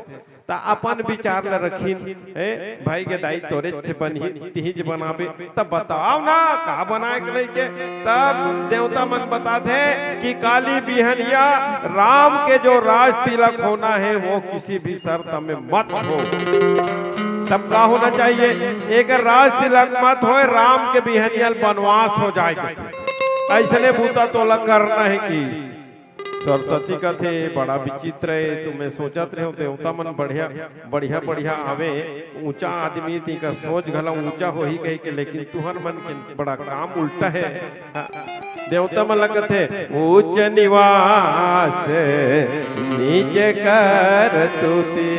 त अपन विचार ल रखिन, हैं? भाई के दाई तोरे से बनही, तिही ज बनाबे, तब बताओ ना, का बनाए के लइके? तब देवता मन बताथे कि काली बिहनिया राम के जो राज तिलक होना है, वो किसी भी शर्त में मत हो। तब का होना चाहिए? एक राज तिलक मत होए, राम के बिहनिया ल बनवास हो जाए के। अइसने बूता तोला करना है कि सरस्वती कथे, "बड़ा विचित्र है, तुम्हें सोचत रहे हो, देवता मन बढ़िया, बढ़िया, बढ़िया आवे, ऊंचा आदमी, तिकर सोच घला ऊंचा होही कहि के, लेकिन तुहर मन के बड़ा काम उल्टा है।" हाँ, देवता मन ला कथे, "ऊंच निवास नीच करतूती।"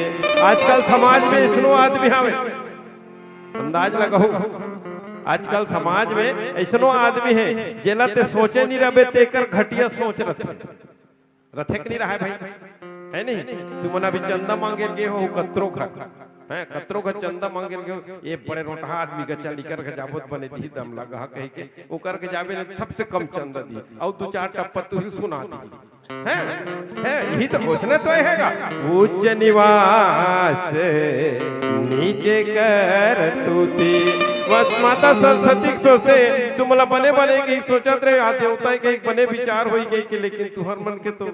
आजकल समाज में इसनो आदमी हवे, अंदाज लगाहू, आजकल समाज में ऐसनो आदमी हे, जेला ते सोचे नहीं रहबे, तेकर घटिया सोच रथे। रथे के नहीं रहे भाई, है नहीं? तुमन अभी चंदा मांगे गे हो कतरो घर, हैं, कतरो घर चंदा मांगे गे हो, ये बड़े रोटहा आदमी का चल इकर के जाबो त बने दिही दम लगा कहि के, ओकर के जाबे ने सबसे कम चंदा दी, अउ दू चार टप्पा तू ही सुना दी। हैं? हैं? यही तो घोषणा तो है का। उच्च निवास नीचे कर तुति। बस माता सरस्वती के सोचते, तुमला बने बने के सोचत रहे, आ देवता के एक बने विचार होई गई कि, लेकिन तुहर मन के तो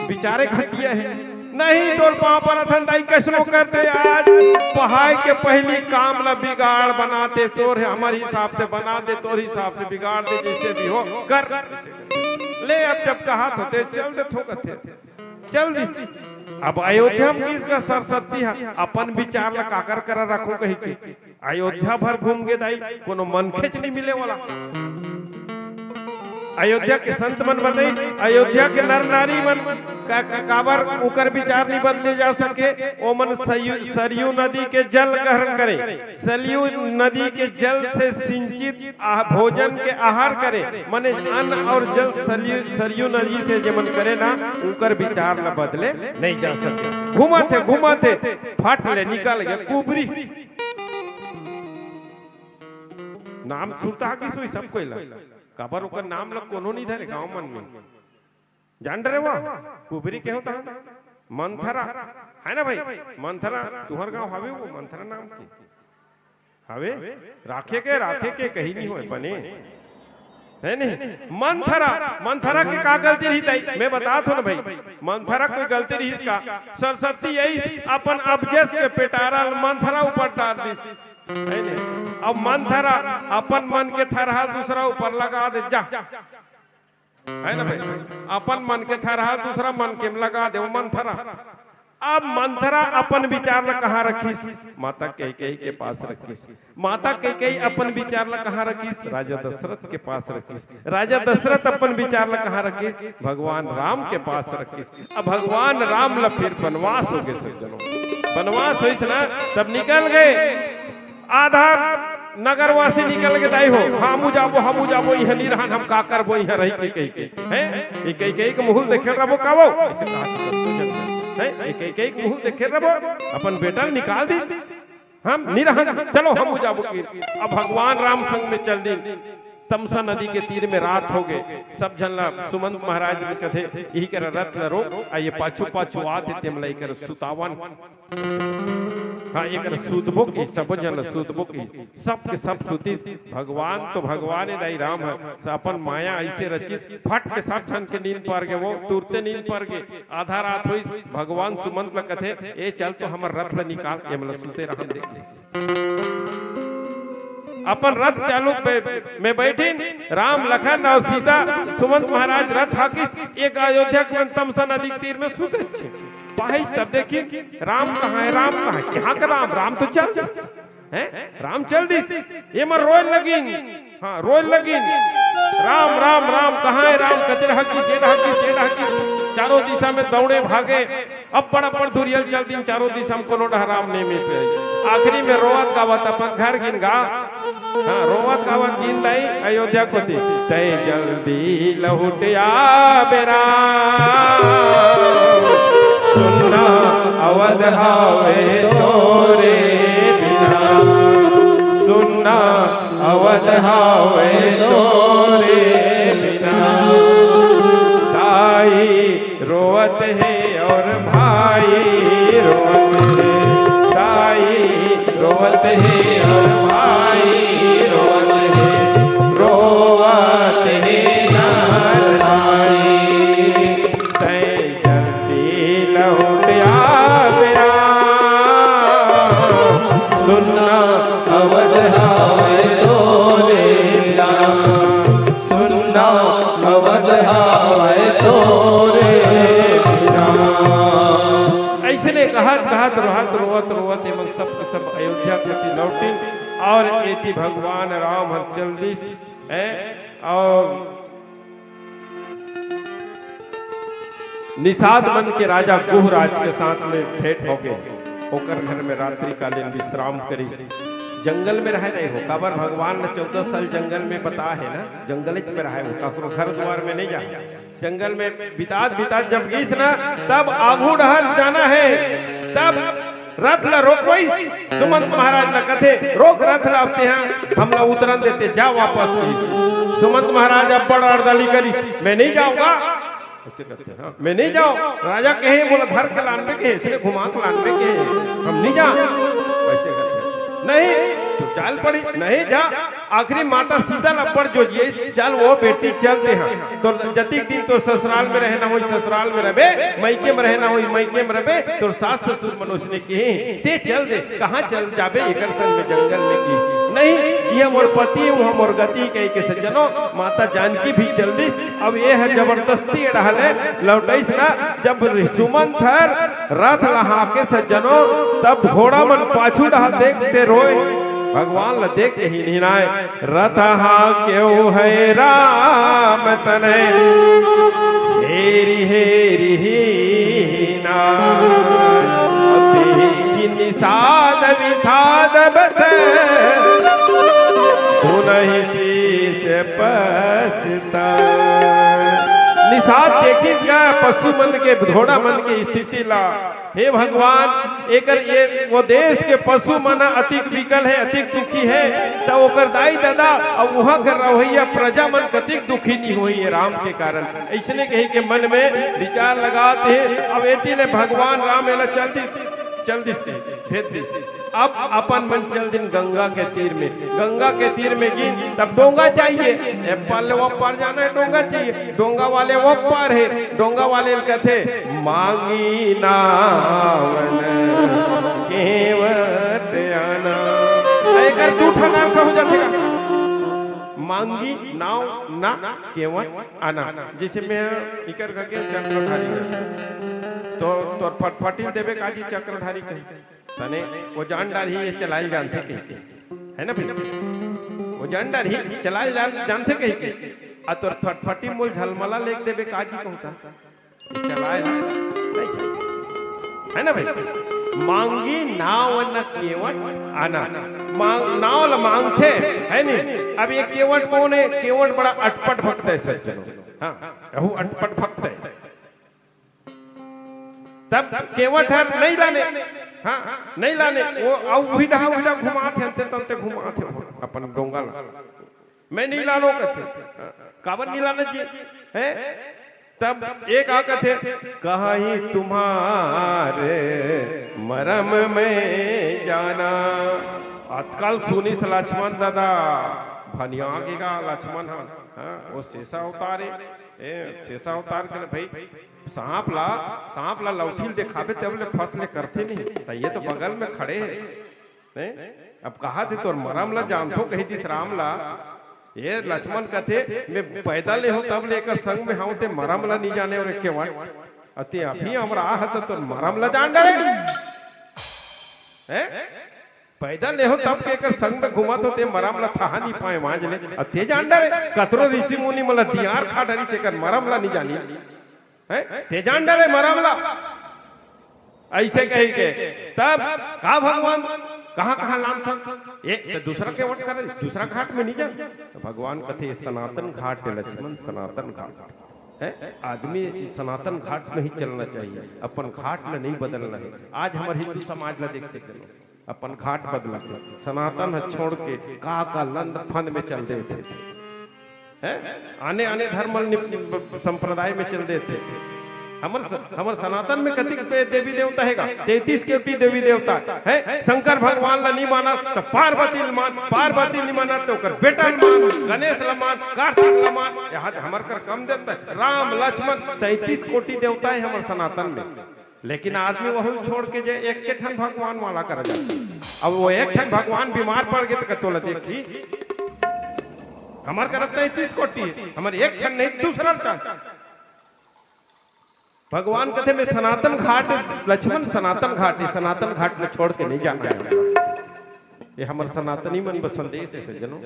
विचारे घटिया है। नहीं तोर पाँव परत हन दाई, कैसनो करते आज पहाय के पहली काम ला बिगाड़ बनाते, तोर हमर हिसाब से बना दे, तोर हिसाब से बिगाड़ दे, जैसे भी हो कर। ले अब जब कहा तो ते चल दे थोकत है, चल दिस। अब अयोध्या में किसका सरस्वती है, अपन विचार ला काकर करा रखो कही के। अयोध्या भर घूम गे दाई, कोनो मनखेच नहीं मिले वाला। अयोध्या के संत मन बताई, अयोध्या के नर नारी मन का, का, काबर उकर विचार नहीं बदले जा सके। ओमन सयु-, सरयू नदी के जल ग्रहण करे, सरयू नदी के जल से सिंचित आ-, भोजन के आहार करे, माने अन्न और जल सरयू, सरयू नदी से जेमन करे ना, उकर विचार ला बदले नहीं जा सके। घूमत हे, घूमत हे, फट ले निकल गया कुबरी। नाम सुरता गिस होई सब कोई ला। काबर ओकर नाम ला कोनो नहीं धरे गांव मन में। जान डरे वो? कुबरी के होता है? मंथरा। है ना भाई? मंथरा, तुहर गांव हवे वो मंथरा नाम के? हवे? राखे के, राखे के कहीं नहीं होए बने। है नहीं? मंथरा, मंथरा के का गलती रही ताई? मैं बता थो ना भाई। मंथरा कोई गलती रही इसका? सरस्वती यही अपन अबजस के पेटारा ल मंथरा ऊपर डाल दिस। है नहीं? अब मंथरा अपन मन के थरहा दूसरा ऊपर लगा दे, जा। है ना भाई? अपन मन के थरहा दूसरा मन के में लगा दे, वो मंथरा। अब मंथरा अपन विचार ला कहाँ रखिस? माता कैकेयी के पास रखिस। माता कैकेयी अपन विचार ला कहाँ रखिस? राजा दशरथ के पास रखिस। राजा दशरथ अपन विचार ला कहाँ रखिस? भगवान राम के पास रखिस। अब भगवान राम ला फिर बनवास हो गए सज्जनों, बनवास होइस ना, तब निकल गए। आधा नगरवासी निकल के दाई हो, हमू जाबो, हमू जाबो, इहाँ नी रहन, हम का करबो इहाँ रही के कही के, हैं? ये कैकेयी के मुहुल देखे रहबो का वो? ऐसे कहा कि करतो जन, हैं? ये कैकेयी के मुहुल देखे रहबो, अपन बेटा ल निकाल दी, हम नी रहन, चलो हमू जाबो की। अब भगवान राम संग में चल दिन। तमसा नदी के तीर में रात हो गए, सब झन ला सुमंत महाराज ने कथे, यही कर रथ ला रोक, आ ये पाछू पाछू आत हे, तेमला एकर सुतावन। हाँ, एकर सूतबो की, सबो झन ल सूतबो की, सब के सब सूतिस। भगवान तो भगवान हे दाई राम ह, अपन माया ऐसे रचिस, फट के सब झन के नींद पर गे, वो तुरते नींद पर गे। आधा रात होइस, भगवान सुमंत ल कथे, "ए चल तो हमर रथ ल निकाल, एमन ल सूते रहन दे।" अपन रथ चालू पे, में बैठिन, राम लखन और सीता, सुमंत महाराज रथ हाकिस, एक अयोध्या के मन तमसा नदी के तीर में सूते छे। पाहिस तब देखिन, राम कहाँ है, राम कहाँ है? कहाँ का राम? राम तो चल, हैं? राम चल दिस। ये मन रोए लगिन, हाँ, रोए लगिन। राम, राम, राम, कहाँ है राम? कते डहर गिस, ये डहर गिस, ये डहर गिस। चारों दिशा में दौड़े भागे। अब्बड़, अब्बड़ दूरिहा ल चल दिन, चारों दिशा में कोनो डहर राम नहीं मिले। आखिरी में रोवत गावत अपन घर गिन गा। हाँ, रोवत गावत गिन दाई अयोध्या कोती। तैं जल्दी लहुट आबे राम, सुन्ना अवध हवे तोरे बिना, सुन्ना अवध हवे तोरे बिना। दाई रोवत हे और भाई रोवत हे, दाई रोवत हे और भाई रोवत हे, रोवत हे नर नारी। तैं जल्दी लहुट आबे राम, सुन्ना अवध हवे तोरे बिना, सुन्ना अवध हवे तोरे बिना। अइसने कहत कहत रहत रोवत रोवत एमन सब के सब अयोध्या कोती लौटिन और एती भगवान राम हर चल दिस, हैं? और निषाद मन के राजा गुहराज के साथ में भेंट हो गए। ओकर घर में रात्रिकालीन विश्राम करिस। जंगल में रहे नहीं हो, काबर भगवान ने चौदह साल जंगल में बता है ना, जंगल में रहे हो, काकरो घर द्वार में नहीं जाए। जंगल में बितात बितात जब गिस ना, तब आगू डहर जाना है, तब रथ ला रोकवइस। सुमंत महाराज ला कथे, "रोक रथ ला, अब तेहा हमला उतरन देते, जा वापस।" सुमंत महाराज अब्बड़ अड़दली करिस, "मैं नहीं जाऊंगा।" ऐसे करते हैं, हाँ। मैं नहीं जाओ, राजा कहे, मोला धर के लानबे के, इसने घुमा के लानबे के, हम नहीं जा। ऐसे करते हैं। नहीं, तो चाल पड़ी, नहीं जा। आखिरी माता सीता ल अब्बड़ जोजिस, चल वो बेटी, चल दे, हाँ। तो जतिक दिन तोर ससुराल में रहना होही, ससुराल में रहबे, मइके में रहना होही, मइके में रहबे, तोर सास ससुर मन ओसने किही, ते चल दे, कहाँ चल जाबे एकर संग में जंगल में की? नहीं, जिहाँ मोर पति, उहाँ मोर गति, कहिके सज्जनो, माता जानकी भी चल दिस। अब ये ह जबरदस्ती ए डहर ले लौटइस ना, जब सुमंत हर रथ ल हाँके सज्जनो, तब घोड़ा मन पाछू डहर देख के रोय, भगवान ल देख के ही निहनाय। रथ हाँकेउ है राम तनय, हेरि हेरि हीना। देखि निषाद विषाद बस, सुनहि शीस पछताय। निषाद देखिस गा पशु मन के, घोड़ा मन के स्थिति ला। हे भगवान, एकर ये, वो देश के पशु मन अतिक विकल हे, अतिक दुखी हे, त ओकर दाई ददा अउ उहाँ के रहइया प्रजा मन कतिक दुखी नहीं होही ये राम के कारण। अइसने कहिके मन में विचार लगात हे। अब एती ले भगवान राम एला चल दिस, चल दिस कहिके भेज दिस। अब अपन मन चल दिन गंगा के तीर में, गंगा के तीर में गिन, तब डोंगा चाहिए, ए पार ले वो पार जाना है, डोंगा चाहिए। डोंगा वाले वो पार हे, डोंगा वाले ल कथे, "मांगी नाव न केवट आना।" एकर दू ठन अर्थ हो जाथे। मांगी नाव न केवट आना। जइसे मैं इकर कहिके चक्रधारी हूँ, तो तोर फटफटी देबे काजी चक्रधारी कहे। तने वो जान डारही ये चलाय ल जानथे कहिके, है ना भई? वो जान डारही चलाय ल जान, जानथे कहिके। अउ तोर फटफटी मोल झलमला लेके देबे काजी कहूँ त, चलाय ल नहीं, है ना भई? मांगी नाव न केवट आना, मांग, नाव ल मांगथे, है नी? अब ये केवट कोन हे? केवट बड़ा अटपट भक्त हे सज्जनो। हाँ, अहू अटपट भक्त हे। तब केवट हर नहीं लाने, हाँ, नहीं लाने, वो अउ उही डहा, उही डहा घुमात हे, अंते तंते घुमात हे, अपन डोंगा ला। मैं नहीं लानो कथे, हाँ, काबर नहीं लाना जी, हैं? तब एक आ कथे, "कहा ही तुम्हारे मरम में जाना।" अतका ल सुनिस लक्ष्मण ददा, भनिया गे गा लक्ष्मण ह, हाँ, वो शेषा अवतार हे, ए, शेषा अवतार के भई, सांप ला, सांप ला लौठी ल देखाबे, तब ले फस ले करथे नहीं, त ये तो बगल में खड़े हे, हैं? अब कहा थे तोर मरम ला जानथो, कही दिस राम ला, ये लक्ष्मण कथे, "मैं पैदल ले हो, तब ले एकर संग में हूँ, ते मरम ला नहीं जाने और केवट, अते अभी हमरा आह त तोर मरम ला जान डरे, हैं?" पैदल ले हो तब के एकर संग में घूमत हो, ते मरम ल थाहा नी पाए मांज ले। अ ते जान डरे, कतरो ऋषि मुनि मन ल दियार खा डरिस, एकर मरम ल नी जानी। हैं? ते जान डरे मरम ल। अइसे कहिके, तब का भगवान कहाँ-कहाँ लानथन? ए, त दूसरा केवट करे, दूसरा घाट में नी जान। त भगवान कथे, "सनातन घाट हे लक्ष्मण, सनातन घाट।" हैं? आदमी सनातन घाट में ही चलना चाहिए, अपन घाट ल नहीं बदलना हे। आज हमर हिंदू समाज ल देख सकते हो। अपन घाट बदला के, सनातन ह छोड़ के का का लंद फंद में चल देथे, हैं? आने आने धर्म ल निप-, संप्रदाय में चल देथे। हमर स-, हमर सनातन में कतिक पे-, देवी देवता हे गा? तैंतीस कोटि देवी देवता हे। शंकर भगवान ला नहीं माना त पार्वती ल मान, पार्वती ल नहीं माना त ओकर बेटा ल मान, गणेश ल मान, कार्तिक ल मान। यहाँ हमर कर कम देता हे। राम, लक्ष्मण, तैंतीस कोटि देवता हे हमर सनातन में। लेकिन आदमी वहू छोड़ के जे एक के ठन भगवान वाला कर जाथे। अब वो एक ठन भगवान बीमार पड़ गे त कतो ला देखी? हमर करत तैंतीस कोटि हे, हमर एक ठन नहीं, दूसरा का। भगवान कथे, "मैं सनातन घाट, लक्ष्मण सनातन घाट हे, सनातन घाट में छोड़ के नहीं जाना हे।" ये हमर सनातनी मन बर संदेश हे सज्जनों।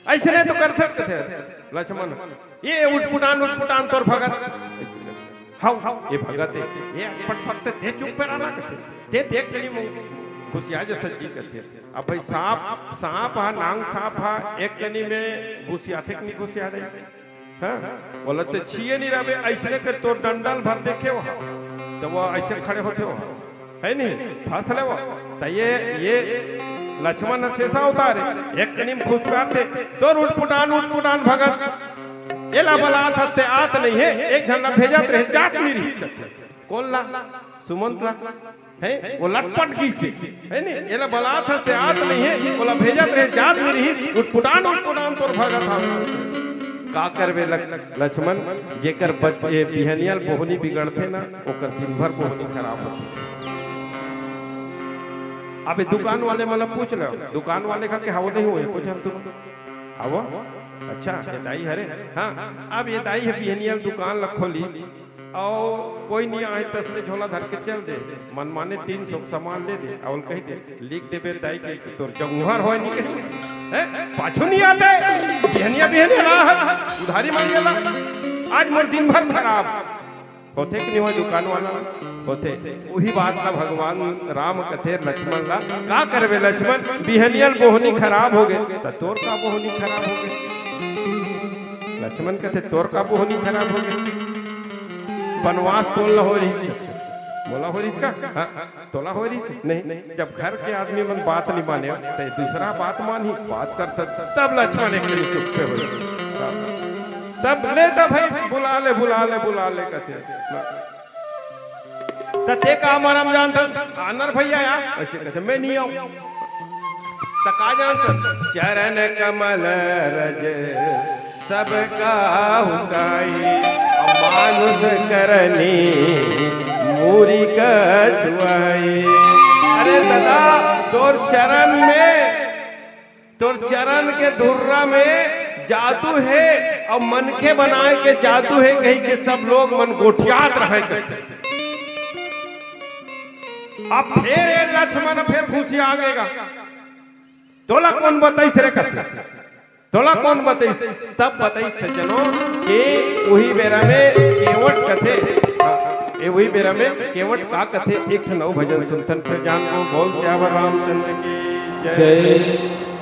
अइसने तो करथस कथे लक्ष्मण, ये उटपुटान, उटपुटान तोर भगत। हव, हव, ये भगत हे, ये अटपट भगत हे, ते चुप रहना कथे। ते देख कहीं मुंह घुसिया जथस जी कथे। अब भाई सांप, सांप हा, नांग सांप हा, एक कनी में घुसियाथे कि नहीं घुसियाथे? हाँ? बोला, "ते छिए नहीं रहबे, अइसने के तोर डंडा ल भर देखे हो, त वो अइसे खड़े होथे हो, है नहीं? फंस ले वो।" त ये, ये लक्ष्मण ह शेषा अवतार हे, एक कनी में फुसकारथे, तोर उटपुटान, उटपुटान भगत। एला बलात हस ते आत नइ हे, एक झन ला भेजत रहे, जात नइ रिहिस कथे। कोन ला? सुमंत ला। हे, वो लटपट गिस हे, हे नी? एला बलात हस ते आत नइ हे, ओला भेजत रहे, जात नइ रिहिस, उटपुटान, उटपुटान तोर भगत हावय। का करबे लक-, लक्ष्मण, जेकर बच-, ए, बिहनिया ल बोहनी बिगड़थे ना, ओकर दिन भर बोहनी खराब होथे। अबे दुकान वाले मन ला पूछ ले, दुकान वाले कथे हव नइ होय, पूछ हम तुम। हव? अच्छा, ए दाई हरे? हाँ, अब ए दाई ह बिहनिया ल दुकान ल खोलिस, अउ कोई नइ आए, तसने झोला धर के चल दे, मनमाने तीन सौ के सामान ले दे, अउ कहि दे, लिख देबे दाई के, तोर जगुहर होय नइ कहि, हैं? पाछू नइ आते, बिहनिया बिहनिया ला, उधारी मांगे ला, आज मोर दिन भर खराब। होथे कि नइ होय दुकान वाला? होथे। उही बात ला भगवान राम कथे लक्ष्मण ला, का करबे लक्ष्मण, बिहनिया ल बोहनी खराब होगे, त तोर का बोहनी खराब होगे? लक्ष्मण कथे, तोर का बोहनी खराब होगे? बनवास कोन ला होय रिहिस? मोला होय रिहिस का? हाँ, तोला होय रिहिस? नहीं। जब घर के आदमी मन बात नइ माने, त दूसरा बात मानही, बात कर सक-, तब लक्ष्मण एक दिन चुप्पे होय। तब ले, तब भाई, बुला ले, बुला ले, बुला ले, कथे। त ते का मरम जानथस? आनर भैया या? अइसे कथे, मैं नइ आंव। त का जानथस? चरण कमल रज सब काहू काई, मानुष करनी मूरी कछुआई। अरे दादा, तोर चरण में, तोर चरण के धुर्रा में जादू हे, अउ मनखे बनाए के जादू हे, कहि के सब लोग मन गोठियात रहय कथे। अब फेर ए लक्ष्मण फेर घुसिया आगे गा। तोला कोन बताइस रे कथे? तोला कोन बताइस? तब बताइस सज्जनों कि उही बेरा में केवट कथे। हाँ, ए उही बेरा में केवट का कथे? एक ठन अउ भजन सुनथन, फिर जान को बोल सियावर रामचंद्र की जय। जय।